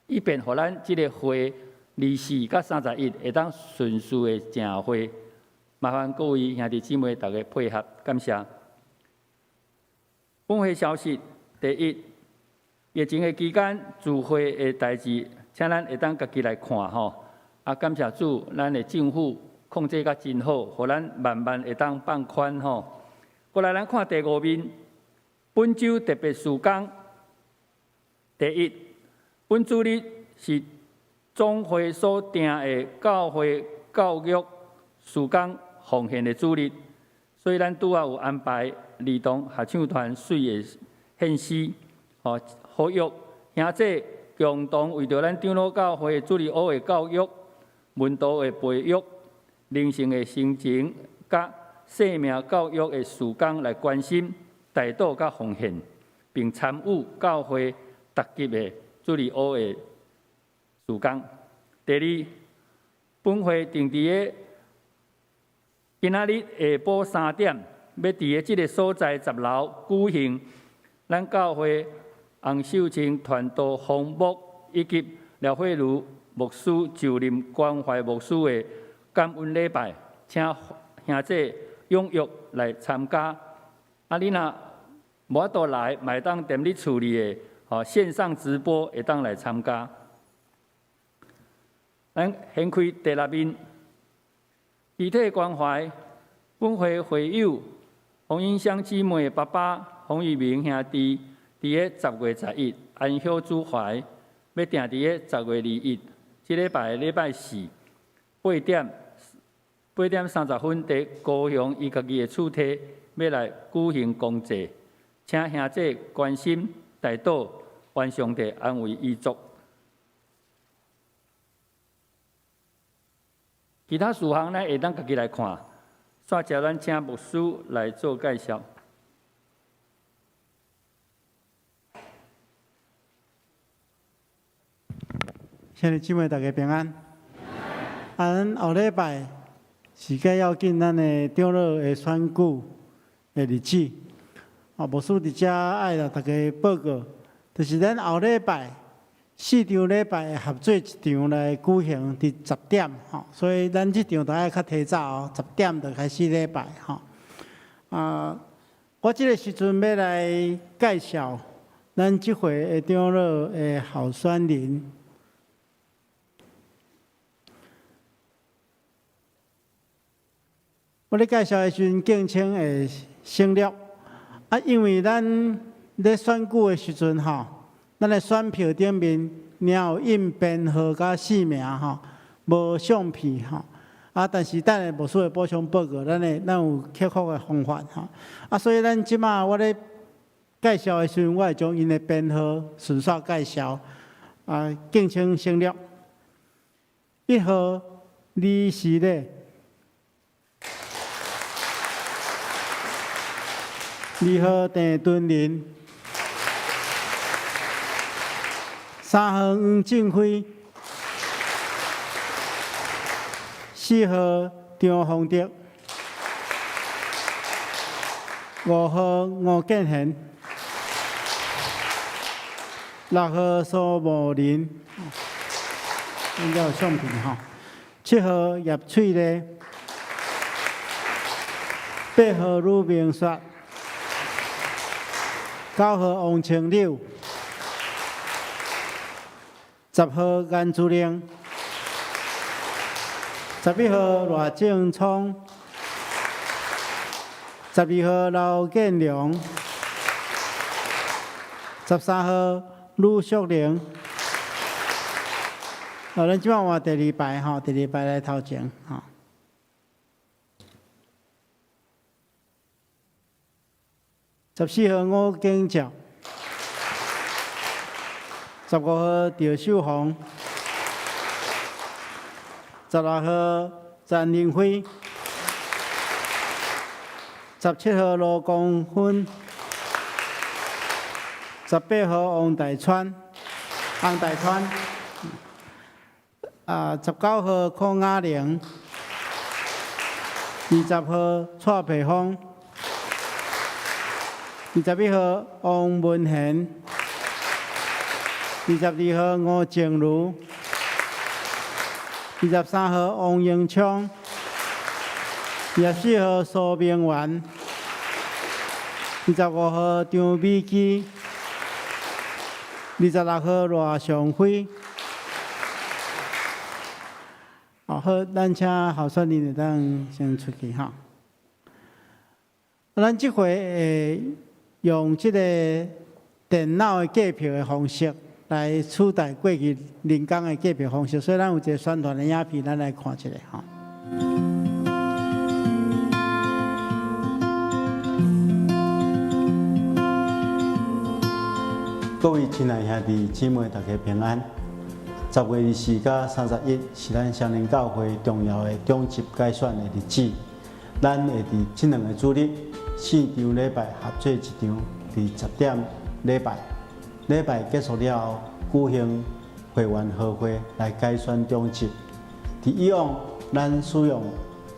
以便予咱這个會24佮31會當順序的成會。麻煩各位兄弟姊妹逐家配合，感謝。本會消息，第一，疫情的期間，聚會的代誌，請咱會當家己來看吼。啊，感謝主，咱的政府控制甲真好，予咱慢慢會當放寬吼。過來，咱看第五面，本週特別事工。第一，本主日是總會所定的教會教育事工奉獻的主日，所以咱拄仔有安排兒童合唱團媠的獻詩，吼，呼籲兄弟共同為著咱長老教會主日學的教育、門徒的培育、靈性的成長、佮生命教育的事工來關心、代禱佮奉獻，並參與教會逐級的主日學的事工。第二，本會定佇个今仔日下晡3點，欲佇个這个所在10樓舉行咱教會洪秀清傳道洪牧以及廖慧如牧師就任關懷牧師的感恩禮拜，請兄弟踴躍來參加。啊，你若無法度來，嘛會當踮你厝裡的吼線上直播會當來參加。咱掀開第六面，肢體關懷，本會會友洪英香姊妹的爸爸洪玉明兄弟，佇个10月11安息主懷，欲定佇个10月21，這禮拜禮拜四8點30分，佇高雄伊家己的厝體，欲來舉行公祭，請兄弟關心代禱，願上帝安慰遺族。其他事項咱會當家己來看。煞接咱請牧師來做介紹。兄弟姊妹，大家平安。啊，咱後禮拜時間要緊，咱的長老的選舉的日子。啊，牧師佇遮愛來大家報告，就是咱後禮拜四場禮拜會合做一場來舉行，佇十點吼，所以咱這場都愛較提早哦，十點就開始禮拜吼。啊，我這個時陣欲來介紹咱這回的長老的候選人。我咧介紹的時陣，敬請會省略。啊，因為咱咧選舉的時陣吼，咱的選票頂面爾有印編號佮姓名吼，無相片吼。啊，但是等下牧師會補充報告，咱有克服的方法吼。啊，所以咱這馬我咧介紹的時陣，我會將𪜶的編號順紲介紹。啊，敬請省略。1號李時禮。2號鄭敦仁，3號黃振輝，4號張宏德，5號吳建賢，6號蘇慕林，應該有相片吼。7號葉翠麗，8號呂明雪。9號王清柳，10號顏珠玲，11號賴正聰，12號劉建良，13號呂淑玲。好，咱這擺換第二排吼，第二排來頭前吼。14號吳景照，15號趙秀紅，16號詹林輝，17號羅光芬，18號王大川，王大川，啊，19號孔雅玲，20號蔡培峰。21號王文賢，22號吳靜茹，23號王英昌，24號蘇明元，25號張美基，26號賴尚輝。好，咱請候選人會當先出去哈。咱這回會用這個電腦的計票的方式來取代過去人工的計票方式，所以咱有一個宣傳的影片，咱來看一下吼。各位親愛兄弟姊妹，大家平安。10月24佮31是咱雙連教會重要的長執改選的日子，咱會佇這兩个主日四場禮拜合做一場，佇十點禮拜。禮拜結束了後，舉行會員和會來改選長執。佇以往，咱使用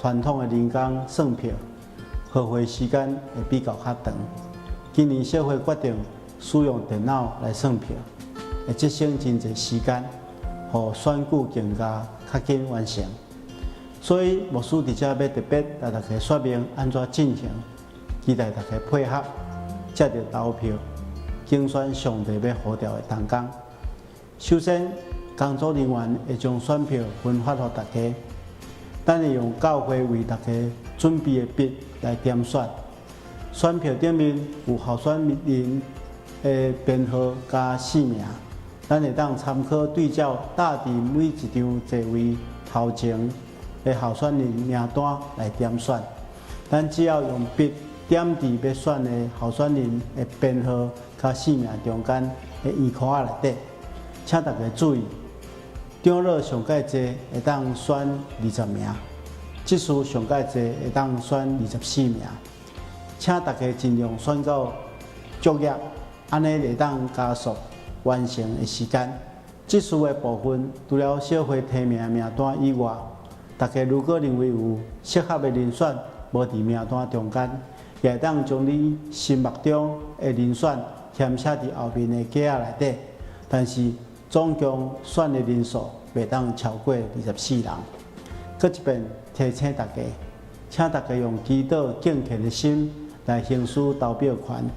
傳統的人工算票，和會時間會比較較長。今年小會決定使用電腦來算票，會節省真濟時間，予選舉更加較緊完成。所以牧師佇遮欲特別來大家說明按怎進行，期待大家配合，藉著投票競選上帝欲呼召的同工。首先，工作人員會將選票分發予大家，咱會用教會為大家準備的筆來點選。選票頂面有候選人的編號佮姓名，咱會當參考對照搭佇每一張座位頭前的候選人名單來點選。咱只要用筆點佇欲選的候選人的編號佮姓名中間的圓箍仔內底。請大家注意，長老上蓋濟會當選20名，執事上蓋濟會當選24名。請大家盡量選到足額，按呢會當加速完成的時間。執事的部分，除了小會提名的名單以外，大家如果認為有適合的人選無佇名單中間，也會當將你心目中的人選填寫佇後面的格仔內底。但是總共選的人數袂當超過24人。閣一遍提醒大家，請大家用祈禱敬虔的心來行使投票權，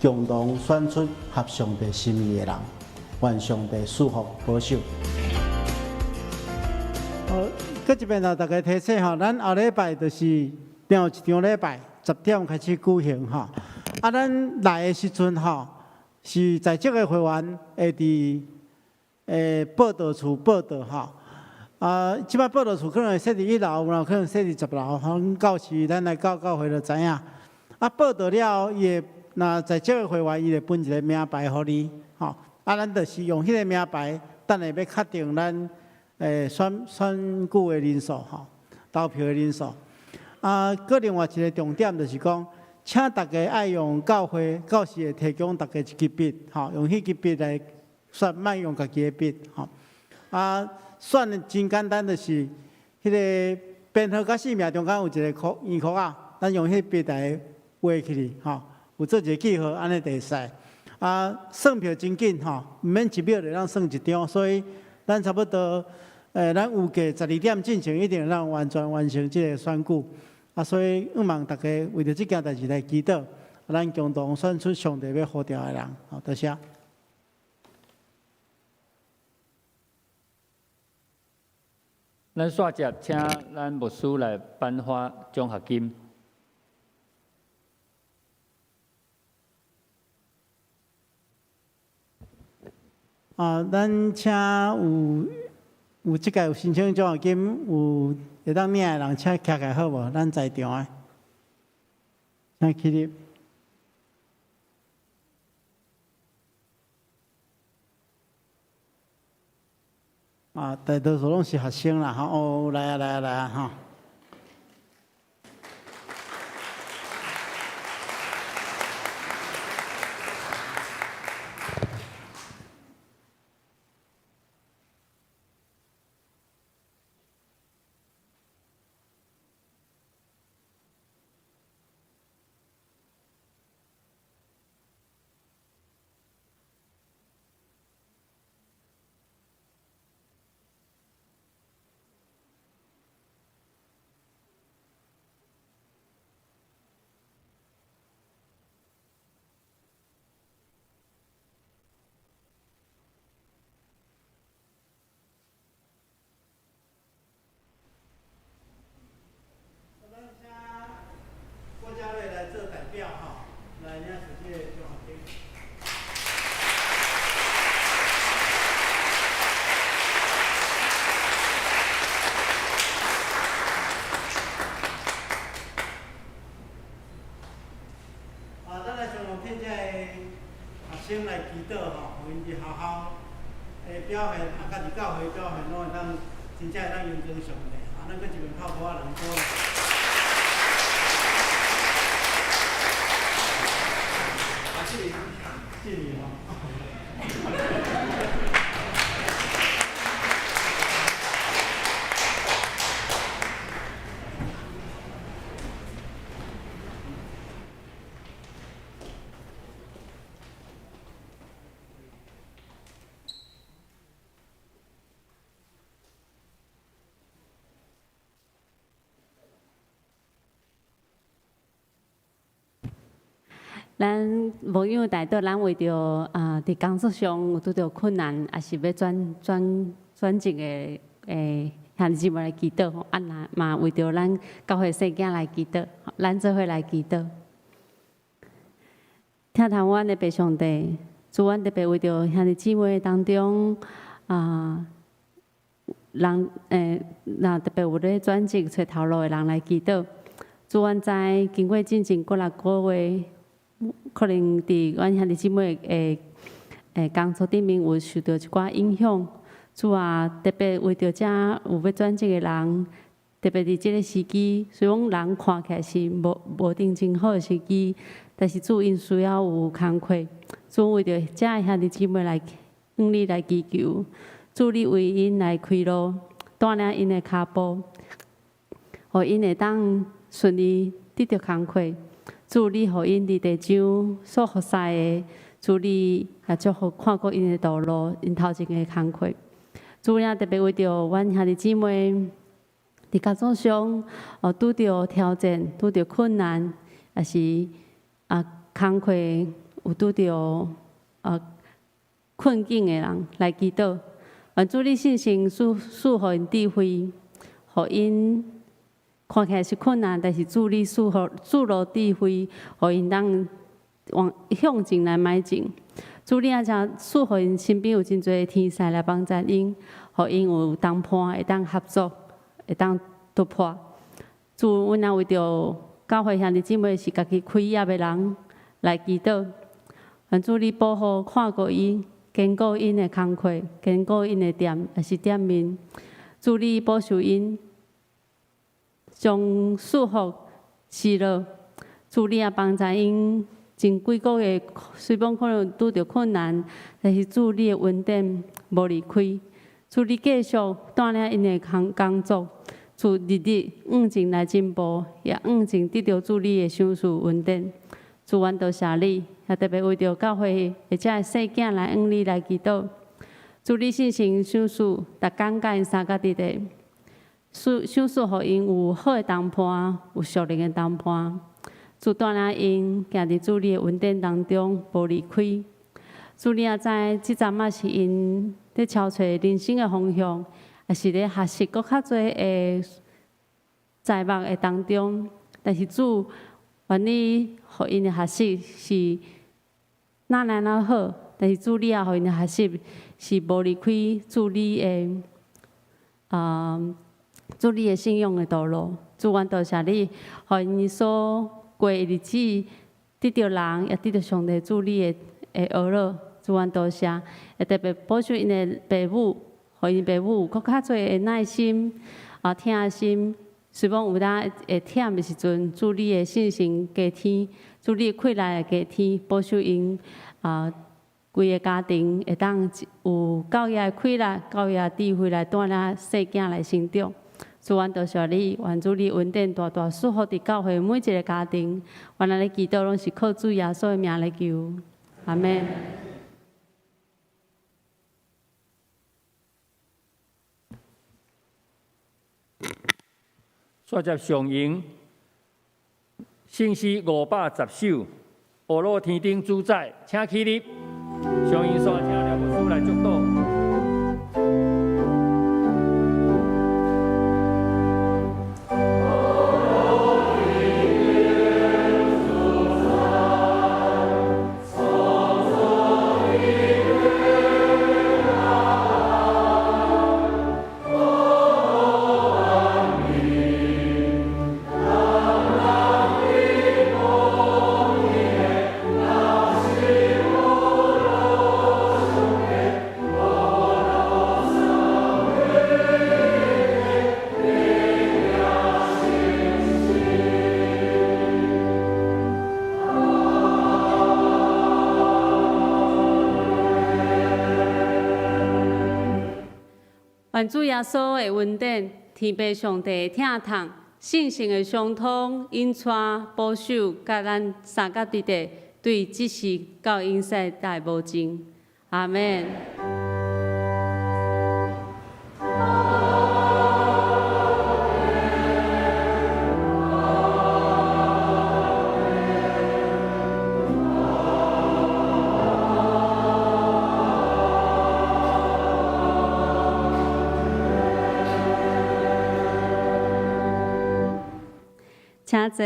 共同選出合上帝心意的人。願上帝賜福保守。好，閣一遍來大家提醒吼，咱後禮拜就是另有一場禮拜，10點開始舉行吼。啊，咱來的時陣吼，是在職的會員會佇報到處報到吼。啊，這擺報到處可能會設佇一樓，有可能設佇10樓，吼，到時咱來到教會就知影。啊，報到了後，伊會若在職的會員，伊會分一个名牌予你，吼。啊，咱就是用彼个名牌，等下欲確定咱選舉的人數吼，投票的人數。啊，閣另外一个重點就是講，請大家愛用教會到時會提供大家一支筆，吼，用彼支筆來選，莫用家己的筆，吼。啊，選的真簡單，就是彼个編號佮姓名中間有一个箍圓箍仔，咱用彼筆來畫起去，吼，有做一个記號，按呢就會使。啊，算票真緊吼，毋免一秒就通算一張，所以咱差不多，咱預計12點進前一定會完全完成這个選舉。啊，所以向望大家為著這件代誌來祈禱，咱共同選出上帝欲呼召的人。好，多謝。咱煞接請咱牧師來頒發獎學金。啊，咱請有這屆有申請獎學金有會當領的人，請徛起來好無？咱在場的，請起立。啊，大多數攏是學生啦，吼！哦，來啊，來啊，來啊，吼！咱請郭家瑞來做代表吼，來領取這個獎學金。啊，咱來先用替這個學生來祈禱吼，予𪜶佇學校的表現，啊，佮佇教會表現，攏會當真正會當榮光上帝。啊，咱閣一遍拍鼓仔人鼓勵。啊，這個，這個吼。咱牧養代禱，咱為著啊，佇工作上有拄著困難，抑是欲轉職的兄弟姊妹來祈禱吼。啊，若嘛為著咱教會細囝來祈禱，咱做伙來祈禱。疼疼阮的父上帝，主，阮特別為著兄弟姊妹當中啊，人若特別有咧轉職揣頭路的人來祈禱。主，阮知經過進前幾若個月，可能佇阮兄弟姊妹的工作頂面有受著一寡影響。主啊，特別為著遮有欲轉職的人，特別佇這个時機，雖講人看起來是無定真好的時機，但是主𪜶需要有工課。主為著遮的兄弟姊妹來向你來祈求，主你為𪜶來開路，帶領𪜶的跤步，予𪜶會當順利得著工課。主你予𪜶佇地上所服侍的，主你也祝福看顧𪜶的道路，𪜶頭前的工課。主也特別為著阮兄弟姊妹佇工作上，拄著挑戰、拄著困難，抑是工課有拄著困境的人來祈禱。願主你聖神賜予𪜶智慧，予𪜶看起來是困難，但是主你賜予智慧，予𪜶當往向前來邁進。主你也誠賜予𪜶身邊有真濟天使來幫助𪜶，予𪜶有同伴會當合作，會當突破。主，阮也為著教會兄弟姊妹是家己開業的人來祈禱，願主你保護看顧𪜶，堅固𪜶的工課，堅固𪜶的店，抑是店面。主你保守𪜶，將祝福賜落。主你也幫助𪜶真幾個月，雖講可能拄著困難，但是主你的恩典無離開。主你繼續帶領𪜶的工作，主日日向前來進步，也向前得著主你的賞賜恩典。主，阮多謝你，也特別為著教會的這个細囝來向你來祈禱。主你聖神賞賜，逐工佮𪜶相佮佇咧，賞賜予𪜶有好的同伴，有屬靈的同伴。主帶領𪜶行佇主你的恩典當中，無離開。主你也知，這陣仔是𪜶咧敲揣人生的方向，抑是咧學習閣較濟的才目的當中。但是主，願你予𪜶的學習是哪來哪好，但是主你也予𪜶的學習是無離開主你的信仰的道路。主，阮多謝你，予𪜶所過的日子，得著人，也得著上帝主你的呵咾。主，阮多謝，也特別保守𪜶的爸母，予𪜶爸母有閣較濟的耐心、疼心。雖講有當會忝的時陣，主你的信心加添，主你的氣力會加添，保守𪜶規个家庭會當有夠額的氣力、夠額的智慧來帶領細囝來成長。主，阮多謝你，願主你恩典大大賜福佇教會每一个家庭。阮按呢祈禱，攏是靠主耶穌的名來求，阿們。煞接上引聖詩510首，呵咾天頂主宰，請起立。上引煞請廖牧師來祝禱。願主耶穌的恩典、天父上帝的疼痛、聖神的相通、引帶、保守，佮咱三甲佇咧，對這時到永世代無盡。阿們。請坐，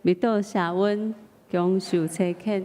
默禱謝恩，享受差遣。